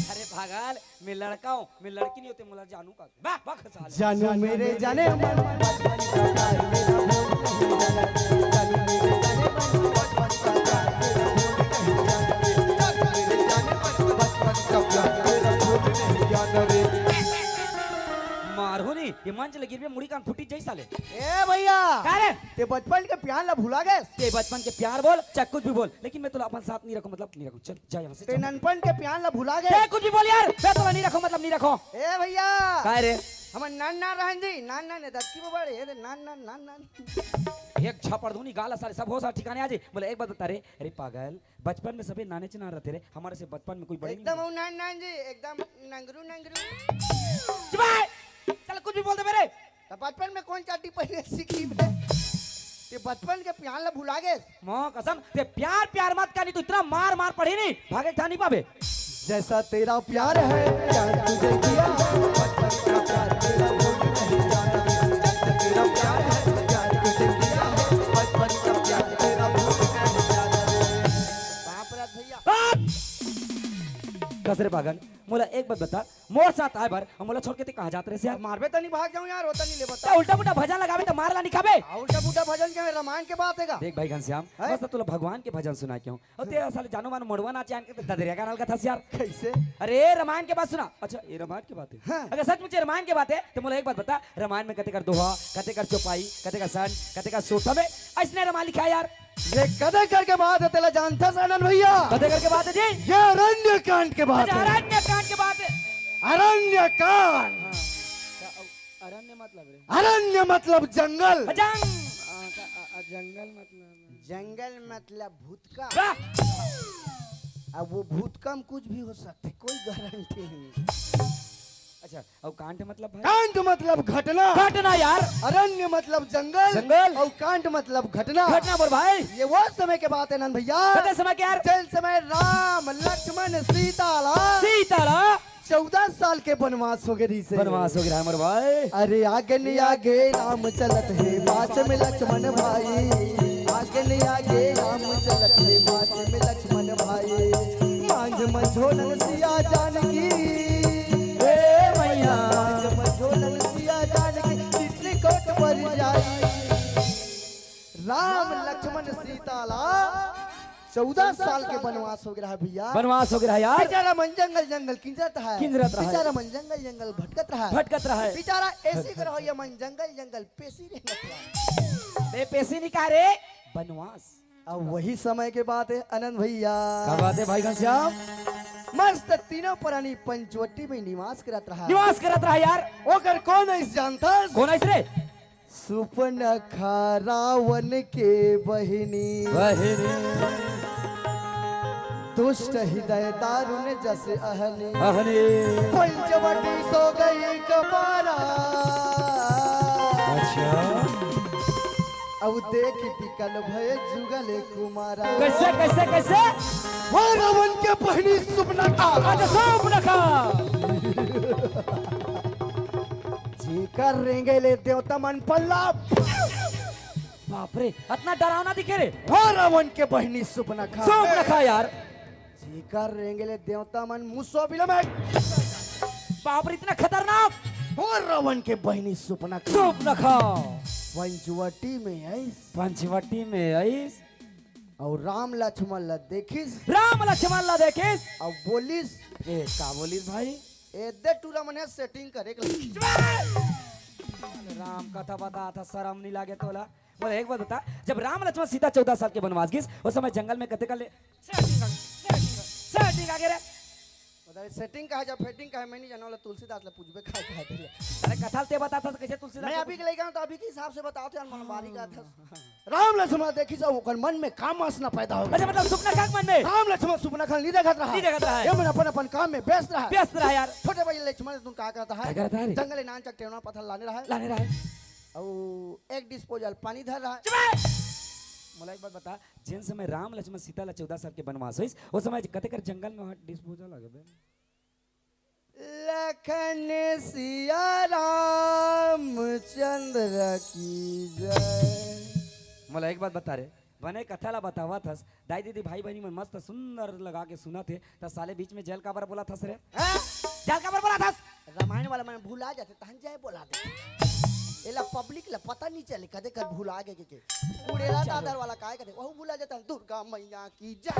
अरे पागल, मैं लड़का हूँ, मैं लड़की नहीं होते, मोला जानू का। वाह, वाह, साले। जानू मेरे जाने मन, बचपन का प्यार मेरा भूल नहीं जाना रे। जानू मेरे जाने मन, बचपन का प्यार मेरा भूल नहीं जाना रे। जानू मेरे जाने मन, बचपन का प्यार मेरा भूल नहीं जाना रे। मारहूं नहीं, ये मंच ले गिरबे, मुड़ी कान फूटी जाई साले। ए भैया, का रे? ते बचपन के प्यार ला भुला गए? ते बचपन के प्यार बोल, चाहे कुछ भी बोल, लेकिन मैं तोला अपन साथ नहीं रखूं, मतलब नहीं रखूं। चल, जा यहाँ से, ते जा। ननपन के प्यार ला भुला गए? ते कुछ भी बोल यार, मैं तोला नहीं रखूं, मतलब नहीं रखूं। ए भैया, का रे? हमर नान नान रहन जी, नान नान ए दतकी बबड़, ए दे नान नान, नान नान। एक झापड़ दूनी गाल सारे, सब होश ठिकाने आ जी। बोले, "एक बात बता रे, अरे पागल, बचपन में सभी नाने च नान रहते रे, हमारे से बचपन में कोई बड़े नहीं एकदम हुए?" वो नान नान जी, एकदम नंगरू नंगरू। चुप है! चल कुछ भी बोल दे मेरे। तो बचपन में कौन चड्डी पहने सीखी बे? ये बचपन के प्यार ला भुला गए? माँ कसम, ते प्यार प्यार मत कर, नहीं तो इतना मार मार पड़ी नहीं, भागे ठानी पाबे। जैसा तेरा प्यार है, प्यार तुझे किया है, बचपन का प्यार तेरा भूल नहीं जाना। जैसा तेरा प्यार है, प्यार तुझे किया है, बचपन का प्यार तेरा भूल नहीं जाना। बाप रे भैया। बाप! कस रे पागल, मोला एक बात बता, मोर साथ आए बर अउ मोला छोड़ के ते कहाँ जात रहे यार? मारबे त नहीं भाग जाऊं यार, होता नहीं ले बता। त उल्टा पुल्टा भजन लगाबे त मार ला नहीं खाबे। आ, उल्टा पुल्टा भजन के रमायण के बात हे का? देख भाई घनश्याम, हैं? बस त तोला भगवान के भजन सुना के हूँ। अउ ते साले जानो मानो मड़वा नाच आन के त ददरिया गाना लगा था यार। कैसे? अरे रमायण के बात सुना। अच्छा, ये रमायण के बात हे। हाँ। अगर सचमुच ये रमायण के बात हे त मोला एक बात बता, रमायण में कते कर दोहा, कते कर चौपाई, कते कर संड, कते कर सोरठा में अइसने रमायण लिखा हे यार। ये कते कर के बात हे, तेला जानथस आनंद भैया? कते कर के बात हे जी? ये अरण्य कांड के बात अच्छा, हे। अरण्य कांड के बात हे। अरण्य कांड। हाँ। त अउ अरण्य मतलब रे? अरण्य मतलब जंगल। जंग। हाँ, त अ, अ, जंगल मतलब? जंगल मतलब भूतका। वाह! अब वो भूतका में कुछ भी हो सकते, कोई गारंटी नहीं। अच्छा, अउ कांड मतलब भाई? कांड मतलब घटना। घटना यार। अरण्य मतलब जंगल। जंगल। अउ कांड मतलब घटना। घटना बोल भाई। ये वो समय के बात हे नंद भैया। कते समय के यार? जेन समय राम, लक्ष्मण, सीता ला सीता ला चौदह साल के बनवास हो गे रहिसे। बनवास हो गे रहा हमर भाई। अरे आगे नहीं आगे राम चलत हे, पाछ में लक्ष्मण भाई। आगे नहीं आगे राम चलत हे, पाछ में लक्ष्मण भाई। मांझ मझोलन सिया जानकी, हे मैया। मांझ मझोलन सिया जानकी, चित्रकूट पर जाई। राम लक्ष्मण सीता ला चौदह साल के बनवास हो गे रहा भैया। बनवास हो गे रहा यार। बेचारा मन जंगल जंगल किंजरत रहा। किंजरत रहा। बेचारा मन जंगल जंगल भटकत रहा। भटकत रहा। बेचारा ऐसे कर हो ये मन जंगल जंगल पेशी रेंगत रहा। बे पेशी नहीं कहा रे, बनवास। अब वही समय के बात हे आनंद भैया। का बात हे भाई घनश्याम? मस्त तीनों प्राणी पंचवटी में निवास करत रहा। निवास करत रहा यार। ओकर कोन अइस जानथस? कोन अइस रे? सुपनखा रावन के बहिनी। बहिनी। दुष्ट हृदय दारुण जस अहनी। अहनी। पंचवटी सो गई कपारा। अच्छा। अब देख बिकल भय जुगल कुमारा। कैसे, कैसे, कैसे? वो रावन के बहिनी सुपनखा। अच्छा, सुपनखा। जेकर रेंगे ले देवता मन पल्ला। बाप रे, अतना डरावना दिखे रे। वो रावन के बहिनी सुपनखा। सुपनखा यार। जेकर रेंगे ले देवता मन मुसो बिलो में। बाप रे, इतना खतरनाक। वो रावन के बहिनी सुपनखा। सुपनखा। पंचवटी में अइस। पंचवटी में अइस। अउ राम लक्ष्मण ला देखिस। राम लक्ष्मण ला देखिस। अउ बोलिस। ए, का बोलिस भाई? ए दे टूरा मन setting करे के लगिस। राम कथा बतात हस, शरम नहीं लागे तोला? मोला एक बात बता, जब राम लक्ष्मण सीता चौदह साल के बनवास गिस, ओ समय जंगल में कते कर ले setting आ, setting आ, setting आ गे रे। बता, setting का हे, जब fitting का हे, मैं नहीं जानव, तुलसीदास ला पूछबे, काय का हे तेला। अरे कथा ल ते बतात हस, कैसे तुलसीदास मैं ला अभी के लइका हूँ, त अभी के हिसाब से बतात हस यार, मन बारी का था। राम लक्ष्मण देखिस, ओकर मन में का वासना पैदा हो गे। अच्छा, मतलब सुपनखा के मन में? राम लक्ष्मण सुपनखा ल नहीं देखत रहा। नहीं देखत रहा। ये मन अपन अपन काम में व्यस्त रहा। व्यस्त रहा यार। छोटे भाई लक्ष्मण तुम का करत रहा? का करत रहा रे? जंगल ले नान चक टेवना पत्थर लाने रहा। लाने रहा। अउ एक disposal पानी धर रहा। चुप! मोला एक बात बता, जेन समय राम लक्ष्मण सीता ला चौदह साल के बनवास होइस, ओ समय कते कर जंगल में वहाँ disposal आ गे बे? लखन सिया रामचंद्र की जय। मोला एक बात बता रे, बने कथा ला बतावत हस, दाई दीदी भाई बहिनी मन मस्त सुंदर लगा के सुनत हे, त साले बीच में जय काबर बोलत हस रे? हैं? जय काबर बोलत हस? रामायण वाला मन भुला जाथे, तहन जय बोला देथे। एला public ला पता नहीं चले, कते कर भुला गे के, के। उड़ेला चलो। दादर वाला काय कथे, वहू भुला जाथे, दुर्गा मैया की जय।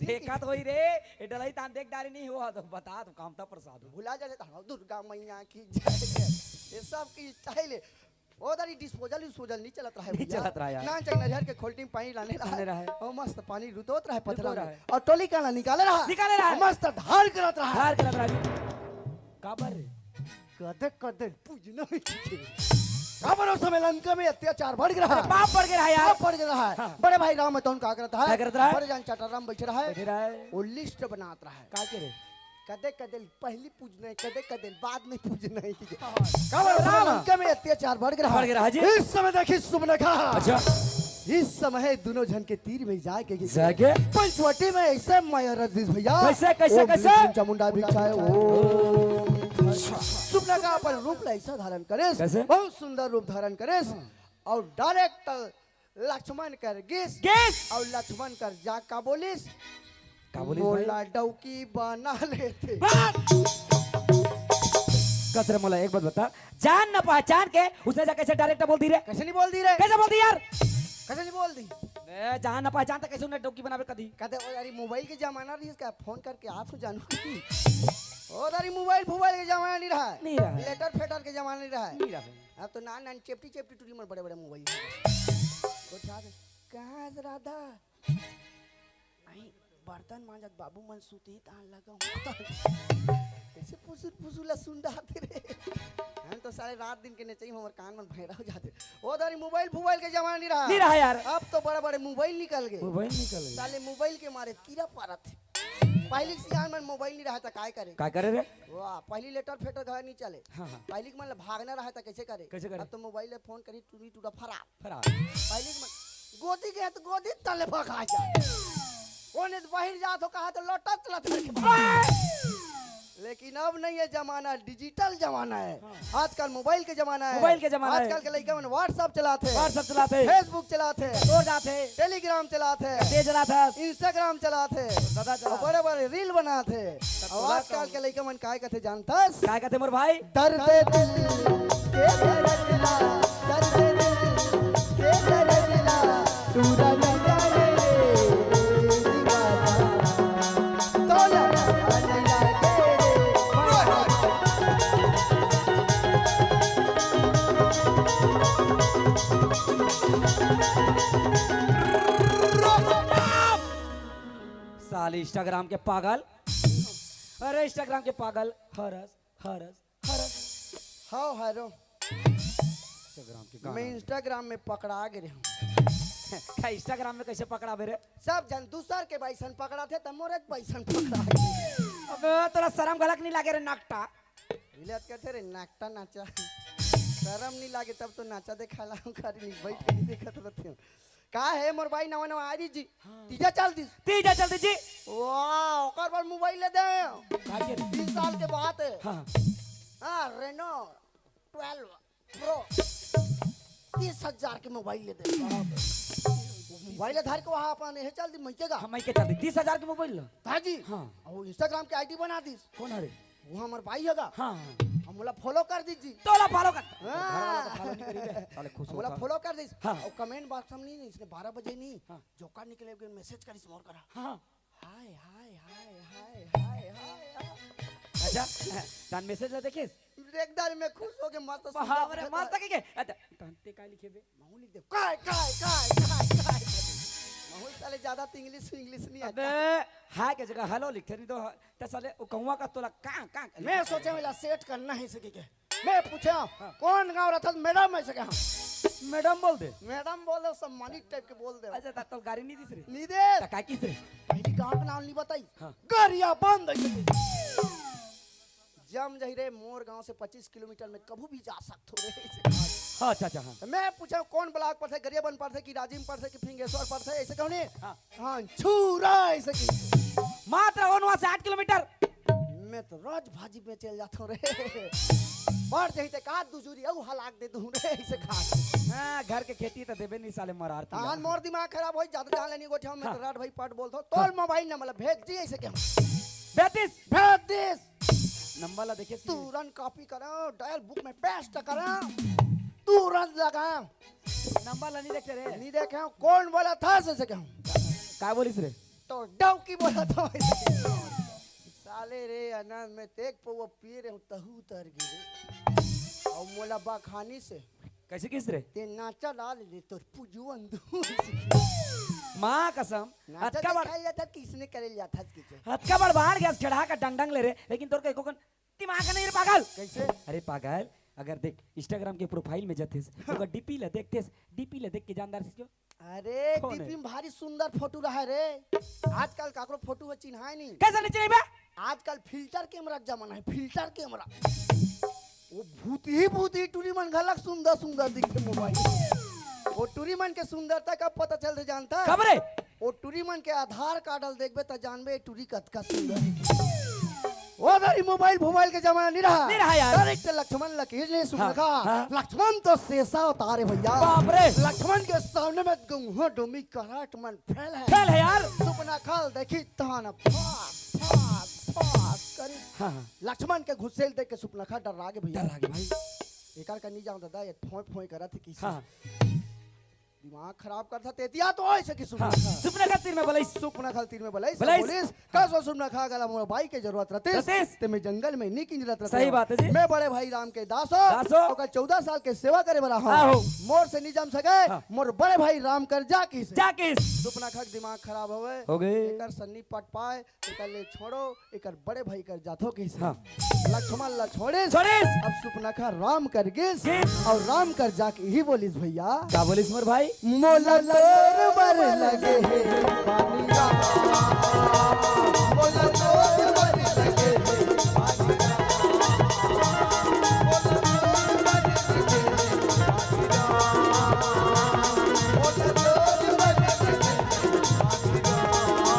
देखत होही रे, ए डलई तान देख डारे नहीं हो, तो बता, तो कामता प्रसाद हो। भुला जाथे, त हाँ, दुर्गा मैया की जय। ये सब की style हे। ओ दारी disposal, disposal नहीं चलत रहा हे नहीं भैया। चलत रहा यार। नान चक नरियर के खोलटी में पानी लाने रहा लाने हे। रहा हे। ओ मस्त पानी रुतोत रहा हे पथरा रुतोत में। रहा हे। अउ टोली काला निकाले रहा हे। निकाले रहा हे। मस्त धार करत रहा हे। धार करत रहा हे। काबर रे? कदे कदे पूजना नहीं चाहिए। काबर ओ समय लंका में अत्याचार बढ़ गे रहा हे। अरे पाप बढ़ गे रहा हे यार। पाप बढ़ गे रहा हे। हाँ। बड़े भाई राम तो का करत रहा हे? का करत रहा हे? बड़े जान चटरा में बैठे रहा हे। बैठे रहा हे। ओ list बनात रहा हे। का के रे? कदे कदे पहली पूजना हे, कदे कदे बाद में पूजना हे। हाँ। काबर राम। लंका में अत्याचार बढ़ गे रहा हे। बढ़ गे रहा हे जी। इस समय देखिस सुपनखा। अच्छा। इस समय दुनों झन के तीर में जाके के जाके? पंचवटी में अइसे माया रच दिस भैया। कैसे, कैसे, ओम कैसे? ह्रीं चामुंडा भिक्षाय ओम। सुपनखा अपन रूप ला अइसे धारण करिस। कैसे? बहुत सुंदर रूप धारण करिस। अउ direct लक्ष्मण कर गिस। गिस। अउ लक्ष्मण कर जा का बोलिस? का बोलिस भाई? मोला डौकी बना लेते। बात! कस रे मोला एक बात बता, जान न पहचान के उसने जा कैसे डायरेक्ट बोल दी रे? कैसे नहीं बोल दी रे? कैसे बोल दी यार? कैसे नहीं बोल दी? ए, जान न पहचान त कैसे उन्हें डौकी बनावे कदी? कहते, "ओ यार, ये मोबाइल के जमाना रहिस का, फोन करके आप तो जानू।" ओ यार, ये मोबाइल फोबाइल के जमाना नहीं रहा है। नहीं रहा है। लेटर फेटर के जमाना नहीं रहा है। नहीं रहा है। अब तो नान नान चेपटी चेपटी टूरी मन बड़े बड़े मोबाइल। वो क्या है? कहाँ से राधा? नहीं, बर्तन मांजत बाबू मन सुती तान लगा हूँ। कैसे पुसुर पुसुर ला सुन डालते रे? हम तो साले रात दिन के नचई में हमर कान मन भैरा हो जाते। ओ दारी मोबाइल फोबाइल के जमाना नहीं रहा। नहीं रहा यार। अब तो बड़े बड़े मोबाइल निकल गए। मोबाइल निकल गए। साले मोबाइल के मारे कीड़ा पारत है। पहली सियान मन मोबाइल नहीं रहा था, काय करे? काय करे रे? वाह, पहली लेटर फेटर घर नहीं चले। हाँ, हाँ। पहली के मन ला भागना रहा था, कैसे करे? कैसे करे? अब तो मोबाइल ले फोन करी, टूरी टूरा फरार। फरार। पहली के मन गोदी के तो गोदी तले भगा जा। ओने तो बाहर जात हो, कहा तो लोटा चला धर के भाग। लेकिन अब नहीं, ये जमाना डिजिटल जमाना है। हाँ। आजकल मोबाइल के जमाना है। मोबाइल के जमाना है। आजकल के लइका मन WhatsApp चलाते हैं। WhatsApp चलाते हैं। Facebook चलाते हैं। तो जाते हैं। Telegram चलाते हैं। तेज चलाते हैं। Instagram चलाते हैं। दादा चला। और बड़े बड़े रील बनाते हैं। तब और तोला आजकल तो के लइका मन काय कहते जानतस? काय कहते मोर भाई? दर्द दिल के दर्द ला, दर्द दिल के दर्द ला, तू रंग जाने रे दीवाना, तोला नहीं लागे रे। साले Instagram के पागल, अरे Instagram के पागल, हरस हरस हरस। हाव हरो। Instagram के गाना। मैं Instagram में पकड़ा गे रहे हूँ। का Instagram में कैसे पकड़ाबे रे? सब झन दूसर के बाइसन पकड़ाथे त मोरे बाइसन पकड़ा गे। अबे तोरा शरम घलक नहीं लागे रे नकटा? इले अत कहते रे नकटा नाचा। शरम नहीं लागे तब तो नाचा देखा ला हूँ, खाली नहीं बैठ के नहीं देखत रहते हूँ। का है मोर भाई, नवा नवा आ रही जी। हाँ। तीजा चल दिस। तीजा चल दिस जी। वाह, ओकर बर मोबाइल ले दे। का के रे? तीन साल के बात है। हाँ। हाँ, Reno twelve Pro। तीस हजार के मोबाइल ले दे। मोबाइल धर के वहाँ अपन हे चल दी, मइके गा। हाँ, मइके चल दी। तीस हजार के मोबाइल ला। हाँ जी। हाँ। और Instagram के ID बना दिस। कौन हरे? वो हमर भाई हे गा। हाँ, हाँ। हम मोला follow कर दीस जी। तोला follow कर। हाँ। घर वाला तो follow नहीं करी बे। साले खुश मोला होता। Follow कर दीस। हाँ। और comment box में नहीं, इसने बारह बजे नहीं, हाँ। जोकर निकले के message करिस मोर करा। हाँ। हाय, हाय, हाय। अच्छा, तान message ला देखेस? देख दारी मैं खुश हो के मस्त सुंदर बाप रे, दिखत मस्त है। के के? अच्छा, तान ते का लिखे बे? महू लिख दे। काय, काय, काय, काय, काय। महू साले ज्यादा तो English, English नहीं आता। अबे, हाय के जगह hello लिखते नहीं तो, त साले वो कहूँगा का तोला का, का मैं सोचे वाला set करना है सके के। मैं पूछा, हाँ। कौन गाँव रहता? मैडम ऐसे कहा। मैडम बोल दे। मैडम बोल दे, सम्मानित type के बोल दे। अच्छा, ता तोल गारी नहीं दिस रे? नहीं दे। ता का किस रे? पहली गाँव का नाम नहीं बताई। हाँ। गरिया बंद है। जम जाही रे, मोर गांव से पच्चीस किलोमीटर में कभू भी जा सकथो रे। हाँ, अच्छा, अच्छा, हाँ। तो मैं पूछा, कौन block पड़थे, गरियाबंद पड़थे कि राजिम पड़थे कि फिंगेश्वर पड़थे, ऐसे कहूँ नहीं? हाँ। हाँ, छूरा ऐसे की। मात्र ओनवा से आठ किलोमीटर। मैं तो रोज भाजी में चल जाता हूँ रे। बढ़ जाही ते का दुजूरी अउ हलाक दे दूँ रे, ऐसे खा। हाँ, घर के खेती तो देबे नहीं साले मरार तू। हाँ, मोर दिमाग खराब होई, ज्यादा जान लेनी गोठिया में हाँ। तो राठ भाई पट बोलथो। तोल हाँ। मोबाइल नंबर ला भेज जी, ऐसे क्या? भेज दिस। भेज दिस। नंबर ला देखे सी? तुरंत कॉपी करा, डायल बुक में पेस्ट करा, तुरंत लगा। नंबर ला नहीं देखते रे। नहीं देखे हूँ, कौन बोला था से, से कहूँ? काय बोलिस रे? तो डौकी बोला था। साले रे अनंत, मैं तेग पौवा पिए रहे हूँ, तहू उतर गिरे। और मोला बखानी से कैसे किस रे? ते नाचा डाल ले तोर पुजुअन दू। माँ कसम, नाचा अतका बड़, दिखाई जाता, किसने करे जाता किसे? अतका बड़ बाहर गया, चढ़ा का डंग डंग ले रे, लेकिन तोर के कोकन दिमाग नहीं रे पागल। कैसे? अरे पागल, अगर देख Instagram के profile में जातेस, तो अगर डीपी ला देखतेस, डीपी ला देख के जानदार से क्यों? अरे, कौन है? डीपी में भारी सुंदर फोटो रहा रे। आजकल काकरो फोटो ह चिन्हाय नहीं। कैसे नहीं चिन्हाय बे? आजकल फिल्टर कैमरा के जमाना है, फिल्टर कैमरा। वो भूत ही भूत ही टूरी मन घलक सुंदर सुंदर दिखते मोबाइल में। वो टूरी मन के सुंदरता कब पता चलते जानता? कब रे? वो टूरी मन के आधार कार्ड ल देखबे त जानबे टूरी कतका सुंदर है। ओ दरी मोबाइल फोबाइल के जमाना नहीं रहा। नहीं रहा यार। डायरेक्ट लक्ष्मण ला कहिस ले सुपनखा। हाँ। लक्ष्मण तो शेषा अवतार हे भैया। बाप रे। लक्ष्मण के सामने में गंगा डोमी कराट मन फेल हे। फेल हे यार। सुपनखा ल देखिस तहान फास, फास, फास करिस। हाँ, हाँ। लक्ष्मण के घुसेल देख के सुपनखा डर्रा गे भैया। डर्रा गे भाई। एकर का नहीं जान दादा, ये फोंय फोंय करत हे किसी। हाँ। दिमाग खराब करत हे, तेतिया तो ऐसे कि हाँ, सुपनखा। सुपनखा तीर में बलइस। सुपनखा तीर में बलइस, बलइस। बोलिस, हाँ। कस ओ सुपनखा, अगर मोर बाई के जरूरत रहतिस, रहतिस। ते मैं जंगल में नहीं किंजरत रहतेंव। सही बात हे जी। मैं बड़े भाई राम के दास हों, दास हों। ओकर चौदह साल के सेवा करे बर आहों। आहो। मोर से नहीं जम सके, हाँ। मोर बड़े भाई राम कर जा किस। जा किस। सुपनखा के दिमाग खराब होवे। हो गए। एकर सन्नी पट पाए, एकर ले छोड़ो, एकर बड़े भाई कर जाथों किस। हाँ। लक्ष्मण ला छोड़िस। छोड़िस। अब सुपनखा राम कर गिस। गिस। अउ राम कर जाके इही बोलिस भैया। का बोलिस मोर भाई? मोला तोर बर लगे हे पानी राम। मोला तोर बर लगे हे पानी राम। मोला तोर बर लगे हे पानी राम। मोला तोर बर लगे हे पानी राम।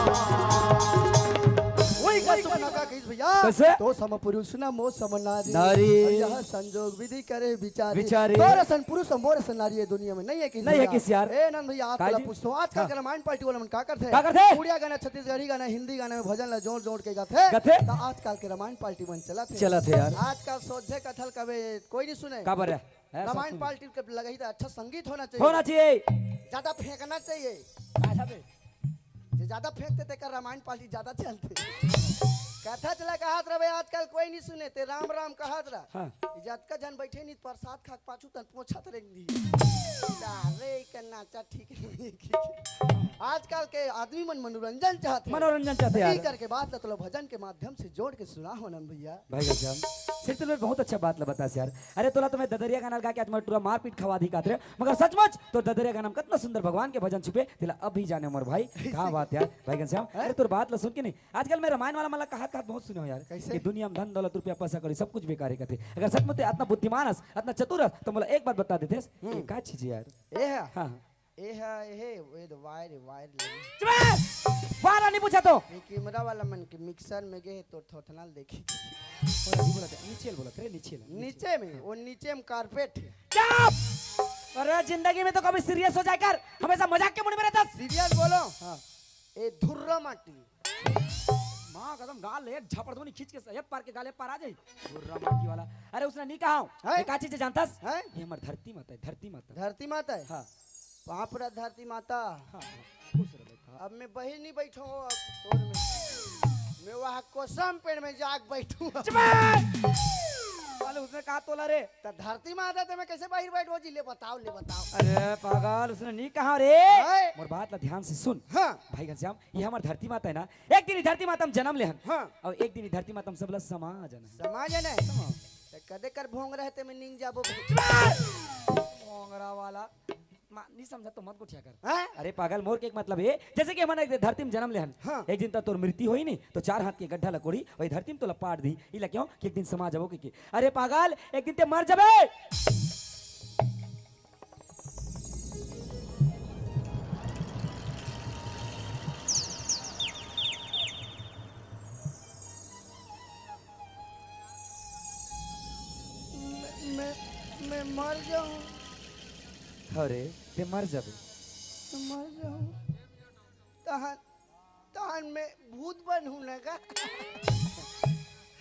वही का सुपनखा कहिस भैया। कैसे? तो सम पुरुष ना मो सम नारी। नारी। अउ यह संजोग विधि करे विचारी। विचारी। तोर असन पुरुष अउ मोर असन नारी ये दुनिया में नहीं हे किस नहीं हे भैया? किस यार? ए नंद भैया, आज काहे तोला जी? पूछथों, आजकल हाँ। के रामायण पार्टी वाला मन का करथे? का करथे? उड़िया गाना, छत्तीसगढ़ी गाना, हिंदी गाना में भजन ला जोड़ जोड़ के गाथे। गाथे? त आजकल के रामायण पार्टी मन चलत हे। चलत हे यार। आजकल सोझे कथा ल कबे कोई नहीं सुने। काबर हे? हैं, सब रामायण सुने। पार्टी के लगही त अच्छा संगीत होना चाहिए। होना चाहिए। ज्यादा फेंकना चाहिए। काहे बे? जे ज्यादा फेंकथे, तेकर रामायण पार्टी ज्यादा चलथे। कथा चला कहत रहे, आजकल कोई नहीं सुने, ते राम राम कहत रह। हाँ। ई जतका झन बैठे नहीं, प्रसाद खा के पाछू तन पोछत रह दी। अरे, एकर नाचा ठीक नहीं हे। आजकल के आदमी मन मनोरंजन चाहथे। मनोरंजन चाहथे यार। ई करके बात ल तो लो भजन के माध्यम से जोड़ के सुना हो नंद भैया। भाई गजब, सिर्फ तुमने बहुत अच्छा बात ल बतास यार। अरे तोला तो मैं ददरिया गाना गा के आज मोर टूरा मारपीट खवा दी कात रे, मगर सचमुच तो ददरिया गाना में कतना सुंदर भगवान के भजन छुपे, तेला अभी जाने मोर भाई। का बात यार, भाई घनश्याम। हैं? अरे तोर बात ला सुन के नहीं, आजकल मैं रामायण वाला मन ला कहत कहत बहुत सुने हों यार, कैसे? कि दुनिया में धन दौलत रुपया पैसा कौड़ी सब कुछ बेकार हे कथे। अगर सचमुच ते अतना बुद्धिमान हस, अतना चतुर हस, तो मोला एक बात बता देतेस, हम्म। ये का चीज हे यार? ए हे? हाँ, हाँ। ए हे, ए हे, ए दे वायर, वायर लगे। चुप रह! वाला नहीं पूछा तो। ये कैमरा वाला मन के मिक्सर में गे हे, तोर थोथना ल देखी। और अभी बोला था, नीचे बोला, करे नीचे ला, नीचे। नीचे में, वो नीचे में कारपेट हे। चुप! अरे जिंदगी में तो कभी सीरियस हो जाए कर, हमेशा मजाक के मूड में रहता। सीरियस बोलो। हाँ। ए धुर्रा माटी। माँ कसम गाल ले एक झापड़ दो नहीं खींच के, एक पार के गाल एक पार आ जाई। धुर्रा माटी वाला। अरे उसने नहीं कहा हूँ। हैं? ये का चीज हे जानतस? हैं? ये हमर धरती माता हे, धरती माता। धरती माता हे? हाँ। बाप रे धरती माता। हाँ, हाँ, खुश रह बेटा। अब मैं बहिर नहीं बैठो अब तोर में। मैं वहाँ कोसम पेड़ में जाके बैठूँ। चुप! साले उसने कहा तोला रे। त धरती माता ते मैं कैसे बहिर बैठो जी? ले बताओ, ले बताओ। अरे पागल, उसने नहीं कहा रे। हैं? मोर बात ला ध्यान से सुन। हाँ। भाई घनश्याम, ये हमर धरती माता हे ना, एक दिन ये धरती माता में जन्म लेहन। हाँ। अउ एक दिन ये धरती माता में सबला समा जाना हे। समा जाना हे? हाँ। त कदे कर भोंग रहे ते मैं नींद जाबो। भोंगरा वाला। मा-, नहीं समझा तो मत गोठिया कर। हैं? अरे पागल, मोर के एक मतलब हे, जैसे कि हमन एक धरती में जन्म लेहन, हाँ। एक दिन त तोर मृत्यु होही नहीं, तो चार हाथ के गड्ढा ला कोड़ही, वही धरती में तोला पाट दी, इला क्यों कि एक दिन समा जाबो के, के। अरे पागल, एक दिन ते मर जाबे। मैं, मैं, मैं मर जाऊं। अरे, ते मर जाबे। मैं मर जाऊं। तहन, तहन मैं भूत बनहूं ना का?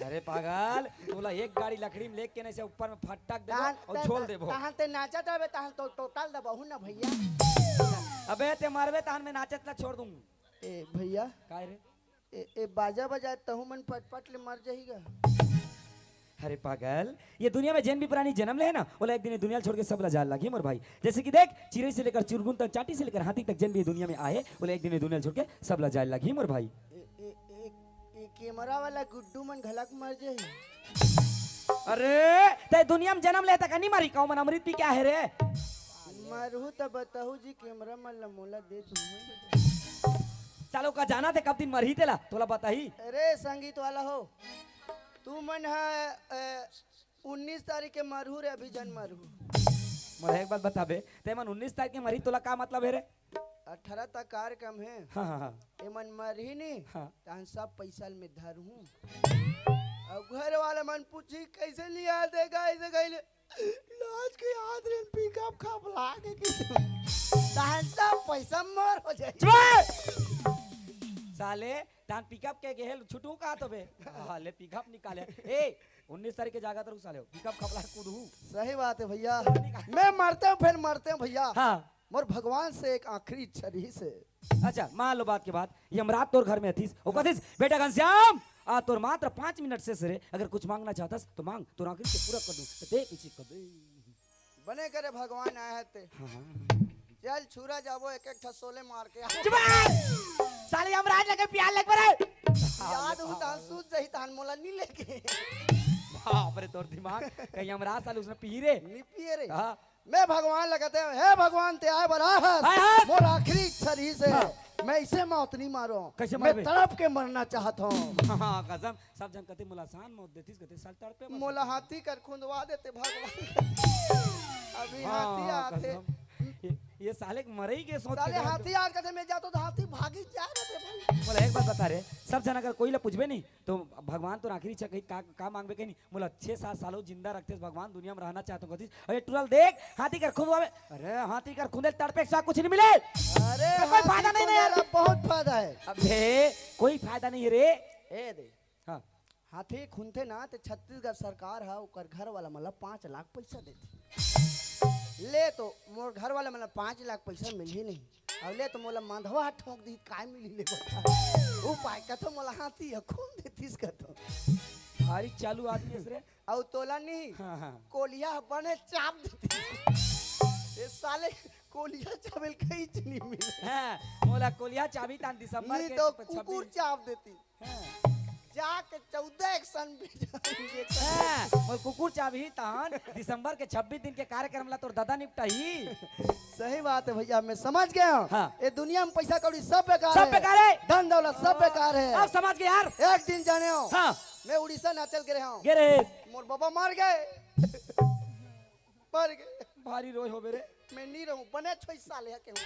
अरे पागल, तोला एक गाड़ी लकड़ी में लेके नहीं से ऊपर में फटक देबो तहन, और तहन, झोल देबो। तहन ते नाचत हवे, तहन तो टोटल दबहू ना भैया। अबे ते मरबे, तहन मैं नाचत ला छोड़ दूंगा। ए भैया। काय रे? ए, ए बाजा बजाए तहू मन पटपट ले मर जाही गा। अरे पागल, ये दुनिया में जेन भी प्राणी जन्म ले हे ना, ओला एक दिन ये दुनिया ल छोड़ के सब ला जाए ल लागही मोर भाई। जैसे कि देख, चिरई से लेकर चुरगुन तक, चांटी से लेकर हाथी तक जेन भी ये दुनिया में आए, ओला एक दिन ये दुनिया ल छोड़ के सब ला जाए ल लागही मोर भाई। ए, ए, ए, ए कैमरा वाला गुड्डू मन घलक मर जाही। अरे, ते दुनिया में जन्म ले तक नहीं मरी, का मन अमृत पी के आहे रे? मरहू त बताहू जी, कैमरा मन ला मोला दे दू। चलो, का जाना थे कब दिन मरही तेला, तोला बताही। अरे संगीत वाला हो, तू मन हा, अ, उन्नीस तारीख के मरहू रे, अभी जन मरहू। मोला एक बात बताबे, ते मन उन्नीस तारीख के मरही, तोला का मतलब हे रे? अठारह तक कार्यक्रम हे। हाँ हाँ हाँ। एमन मरही नहीं। हाँ। तहन सब पैसा ल मैं धरहूँ। अब घर वाला मन पूछी, "कैसे लिया देगा?" ऐसे कहले, लाज के याद रे, पिकअप खपला के किसी। तहन सब पैसा मोर हो जाए। चुप! साले, तान पिकअप के गेल छुटू का तो बे? हाँ, ले पिकअप निकाले। ए, उन्नीस तारीख के जागा तरु साले, पिकअप खपला कूदहू। सही बात है भैया। मैं मरते हूँ, फिर मरते हूँ भैया। हाँ। मोर भगवान से एक आखिरी इच्छा रहिस हे। अच्छा, मान लो बात के बाद, यमराज तोर घर में अथिस, ओ कथिस, "बेटा घनश्याम, आ तोर मात्र पाँच मिनट शेष रे, अगर कुछ मांगना चाहतस तो मांग, तोर आखिरी से पूरा कर दूं।" तो दे कुछ कर दे। बने करे भगवान आए हे ते। हाँ, हाँ। चल छुरा जाबो, एक एक ठा शोले मार के आ। चुप रह! साले यमराज लगे प्यार लग पड़े। याद हूँ तहन सूझ जही तहन मोला नी लेके। बाप रे, तोर दिमाग कहीं यमराज साले उसने पी रे। नी पिए रे। हाँ। मैं भगवान लगते हूँ, "हे भगवान, ते आए बर आहस। आए हस। मोर आखिरी इच्छा रहिस हे। हाँ। मैं इसे मौत नहीं मारो। कैसे मैं मरबे? तड़प के मरना चाहता हूँ।" हाँ, कसम, सब जन कते मोला आसान मौत देतीस, कते साल तड़पे बस। मोला हाथी कर खुंदवा देते भगवान। अभी हाथी हाँ, आते। कसम। ये, ये साले के मरई के सोच साले के हाथी आर कथे मैं जातो तो हाथी भागी जा रहे थे भाई। मोला एक बात बता रे, सब जन अगर कोई ला पूछबे नहीं तो भगवान तो आखिरी इच्छा कही का, का मांगबे कहीं नहीं, मोला छह सात सालों जिंदा रखते भगवान, दुनिया में रहना चाहता हूँ कथिस। अरे टुरल देख, हाथी कर खुंदवा में, अरे हाथी कर खुंदे तड़पे सा कुछ नहीं मिले। अरे तो कोई फायदा नहीं ना यार। बहुत फायदा है। अबे कोई फायदा नहीं है रे। ए दे। हाँ। हाथी खुंदथे ना ते छत्तीसगढ़ सरकार हा ओकर घर वाला मन ला पाँच लाख पैसा देथे। ले तो मोर घर वाला मन ला पाँच लाख पैसा मिलही नहीं। अब ले तो मोला मंधवा ठोक दी, काय मिली ले बता। उपाय कथो मोला हाथी ह खुंद देतीस कथो। भारी चालू आदमी हस रे। अउ तोला नहीं, हाँ, हाँ। कोलिया बने चाप देतीस। ए साले कोलिया चाबेल कहीं नहीं मिले। हाँ, मोला कोलिया चाबी तान दिसंबर नहीं के तो छब्बीस। कुकुर चाप देती। हाँ। जाके चौदह एक सन बेचा। हाँ, मोर कुकुर चाबी तान दिसंबर के छब्बीस दिन के कार्यक्रम ला तोर दादा निपटाही। सही बात है भैया, मैं समझ गया हूँ। हाँ। ये दुनिया में पैसा कौड़ी सब बेकार सब है। बेकार है। धन दौलत सब बेकार है। अब समझ गए यार। एक दिन जाने हो, हाँ। मैं उड़ीसा नाचल के रहा हूँ। गे रे। मोर बाबा मर गए। मर गए। भारी रोय हो बेरे। मैं नहीं रहूँ, बने छोई साले के हूँ।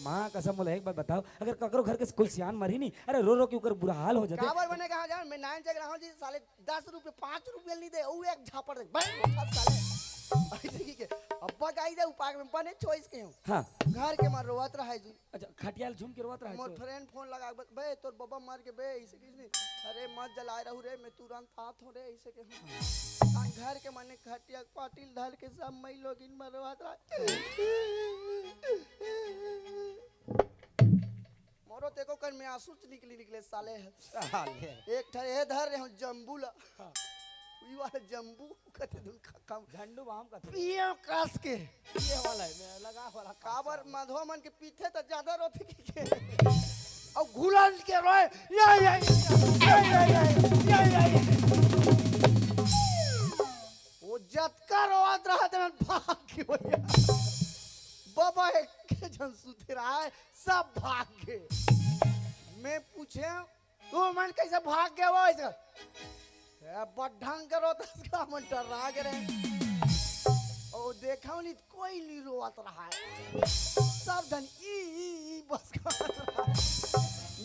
माँ कसम, मोला एक बात बताओ, अगर ककरो घर के कोई सियान मरही नहीं, अरे रो रो के ओकर बुरा हाल हो जाते। काबर बने कहाँ जान, मैं नाइन जग रहा हूँ जी, साले दस रुपये, पाँच रुपये नहीं दे, वो एक झापड़ दे, बैठ उठा साले। ऐसे की के, अब्बा गाई दे उपाग में बने छोइस के हूँ। हाँ। घर के मार रोवत रहा है जी। अच्छा, खटियाल झूम के रोवत रहा है मोर तो। फ्रेंड फोन लगा, "बे, तोर बाबा मर के बे, इसे किसने?" "अरे मत जलाए रहू रे, मैं तुरंत आत हूँ रे," इसे के हूँ। आ घर के माने खटिया पाटिल धर के सब मई लोगिन मरवात रहा। मोरो देखो कर मैं आंसू निकली निकले साले। साले। एक ठा ए धर रहे हूँ जम्बू ला। ई वाला जम्बू कते दुन खा-, खा-, झंडू बाम का था। पियो कस के। ये वाला है, मैं लगा वाला। काबर मधवा मन के पीथे त ज्यादा रोथे की के। और घुलन के रोए, या, या, या। वो जतका रोवत रहा त मन भाग के भैया। बाबा एक के जन सुते रहा है, सब भाग गए। मैं पूछे, "तू मन कैसे भाग गए वो ऐसे?" ए, बड्ढंग करो तो उसका मन डर्रा के रहे। ओ, देखा नहीं, कोई नहीं रोवत रहा है। सब जन ई, ई, ई बस कर रहा है।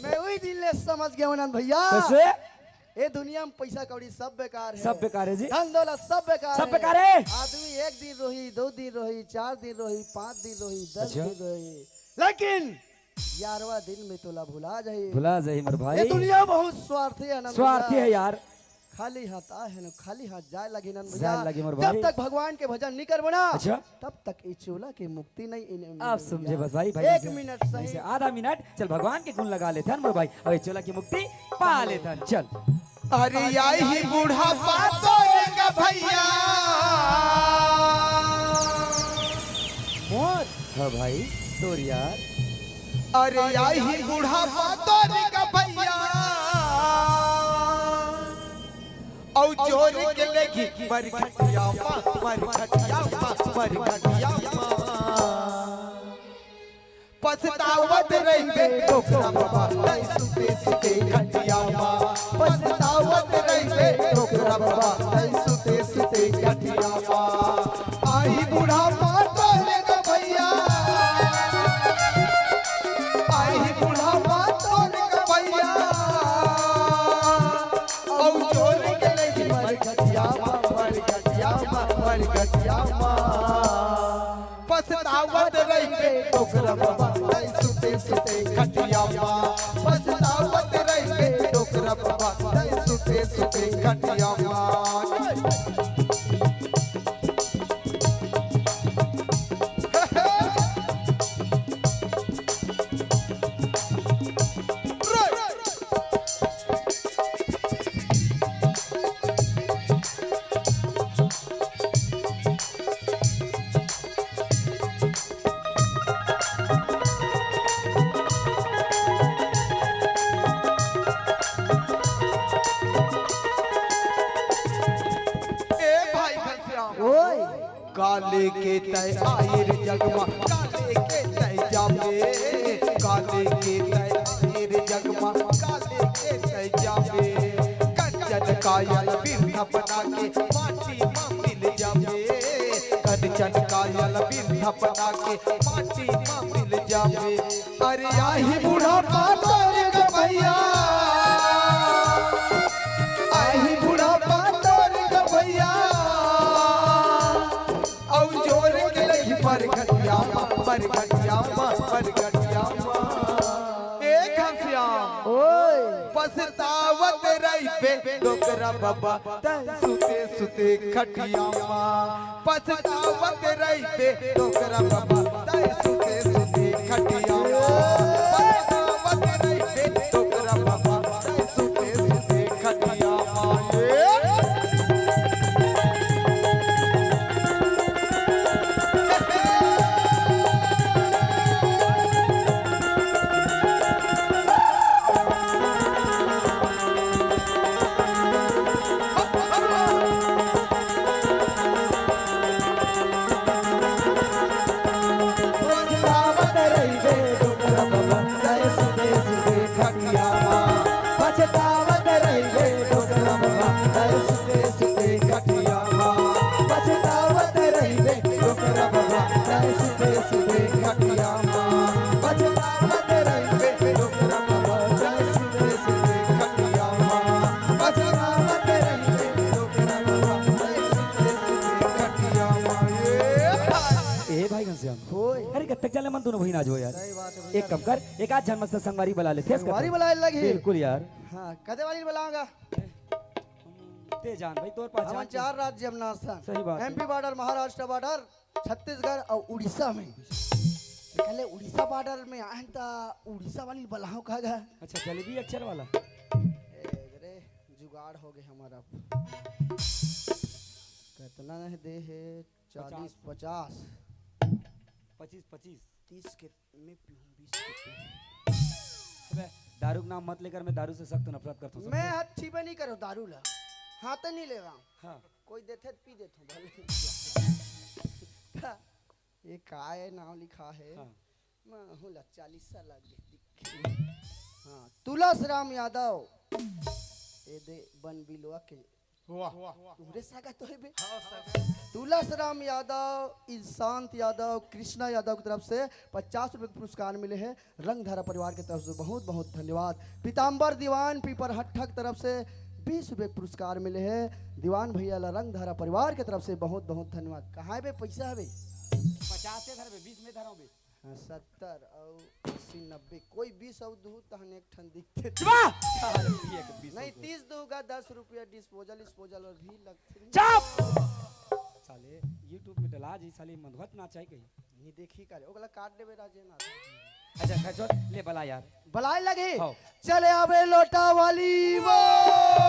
मैं वही दिन ले समझ गया हूँ, आनंद भैया। कैसे? ये दुनिया में पैसा कौड़ी सब बेकार है। सब बेकार है जी। धन दौलत सब बेकार सब है। बेकार है। आदमी एक दिन रोही, दो दिन रोही, चार दिन रोही, पाँच दिन रोही, दस अच्छा। दिन रोही, लेकिन ग्यारहवाँ दिन में तोला भुला जाही। भुला जाही मोर भाई। ये दुनिया बहुत स्वार्थी है ना स्वार्थी भैया। है यार। खाली हाथ आए है ना, खाली हाथ जाए लगी ना भैया। जाए लगी मोर जब भाई। तक भगवान के भजन नहीं करबो ना, अच्छा। तब तक ये चोला के मुक्ति नहीं इन्हें आप मिलेगी। समझे बस भाई, भाई एक से, मिनट सही। से आधा मिनट, चल भगवान के गुण लगा लेथन मोर भाई, अबे चोला की मुक्ति पा लेथन, चल। अरे आई ही बुढ़ापा तोरे का भैया। मोर। हाँ भाई, तोर यार। अरे आई ही बुढ़ापा तोरे का भैया। औ जोर के लेगी मर खटिया मा, मर खटिया मा, मर खटिया मा। पछतावत रहिबे डोकरा बाबा, तै सुते सुते खटिया मा। पछतावत रहिबे डोकरा बाबा, तै सुते सुते खटिया मा। आई बुढ़ापा तोरे गा भैया। खटिया मा। पछतावत रहिबे डोकरा बाबा, तैं सुते सुते खटिया मा। पछतावत रहिबे डोकरा बाबा, तैं सुते सुते खटिया मा। ए भाई घनश्याम। ओए। काले के तैं आए रे जगमा, काले के तैं जाबे, काले के तैं आए रे जगमा, काले के तैं जाबे। कंचन कायल बिंध बना के माटी मा मिल जाबे, कंचन कायल बिंध बना के माटी मा मिल जाबे। अरे आही बुढ़ापा तोर ग भैया, आही बुढ़ापा तोर ग भैया, अउ जोर के लगी परगटिया मा, परगटिया मा, परगटिया मा। ए घनश्याम, ओए। पछतावत रहिबे डोकरा बाबा, तैं सुते सुते खटिया मा। पछतावत रहिबे डोकरा बाबा, तैं सुते सुते खटिया मा। पछतावत रहिबे डोकरा बाबा, तैं सुते सुते खटिया मा। ए ए भाई घनश्याम, होय। अरे कब तक चले मन दोनों भाई ना जो यार। सही बात है भैया। एक काम कर, एक आध झन मस्त संगवारी बला ले, फेस कर। संगवारी बलाए लगी। बिल्कुल यार। हाँ, कदे वाली बलाऊंगा? ते जान भाई, तोर पास हम जान के। चार राज्य हम नाचथन। सही बात है। MP border, Maharashtra border, Chhattisgarh अउ उड़ीसा में। कहले उड़ीसा बॉर्डर में आए त उड़ीसा वाली बलाओ का गा। अच्छा, जलेबी अक्षर वाला। ए, रे, जुगाड़ हो गए हमारा। कितना नहीं दे है? चालीस, पचास। पचास। पच्चीस, पच्चीस। तीस के मैं पीऊँ, बीस के पीऊँ। अबे, दारू का नाम मत लेकर, मैं दारू से सख्त नफरत करता हूँ, समझे? मैं हाथ छीबे नहीं करो दारू ला, हाथ नहीं ले रहा हूँ। हाँ। कोई देथे तो पी देता हूँ भले। ये काय नाम लिखा है? हाँ। मैं हूँ ला चालीस साल लग गए दिखे। हाँ, तुलस राम यादव। ए दे बन बिलवा के वाह। तुहरे सगा तो है बे। हाँ, सगा। तुलस राम यादव, इंशांत यादव, कृष्णा यादव की तरफ से पचास रुपए के पुरस्कार मिले हैं। रंगधारा परिवार की तरफ से बहुत बहुत धन्यवाद। पीताम्बर दीवान पीपर हट्ठा की तरफ से बीस रुपए के पुरस्कार मिले हैं। दीवान भैया ला रंगधारा परिवार की तरफ से बहुत बहुत धन्यवाद। कहाँ है बे पैसा है बे? पचास से धर बे, बीस में धरो बे। हाँ, सत्तर अउ अस्सी, नब्बे, कोई बीस अउ दू तहन एक ठन दिखते। चुप! साले, ये एक बीस नहीं, हो गए। तीस दूगा दस रुपया disposal, disposal और भी लगते। चुप! साले, YouTube में डला जी, साले, मधुवत नाचाई कही। नहीं देखी करे, ओकला काट देबे राजेनाथ। अच्छा, खैर छोड़, ले बला यार। बलाए लगे? हाँ। चले आबे लोटा वाली वो।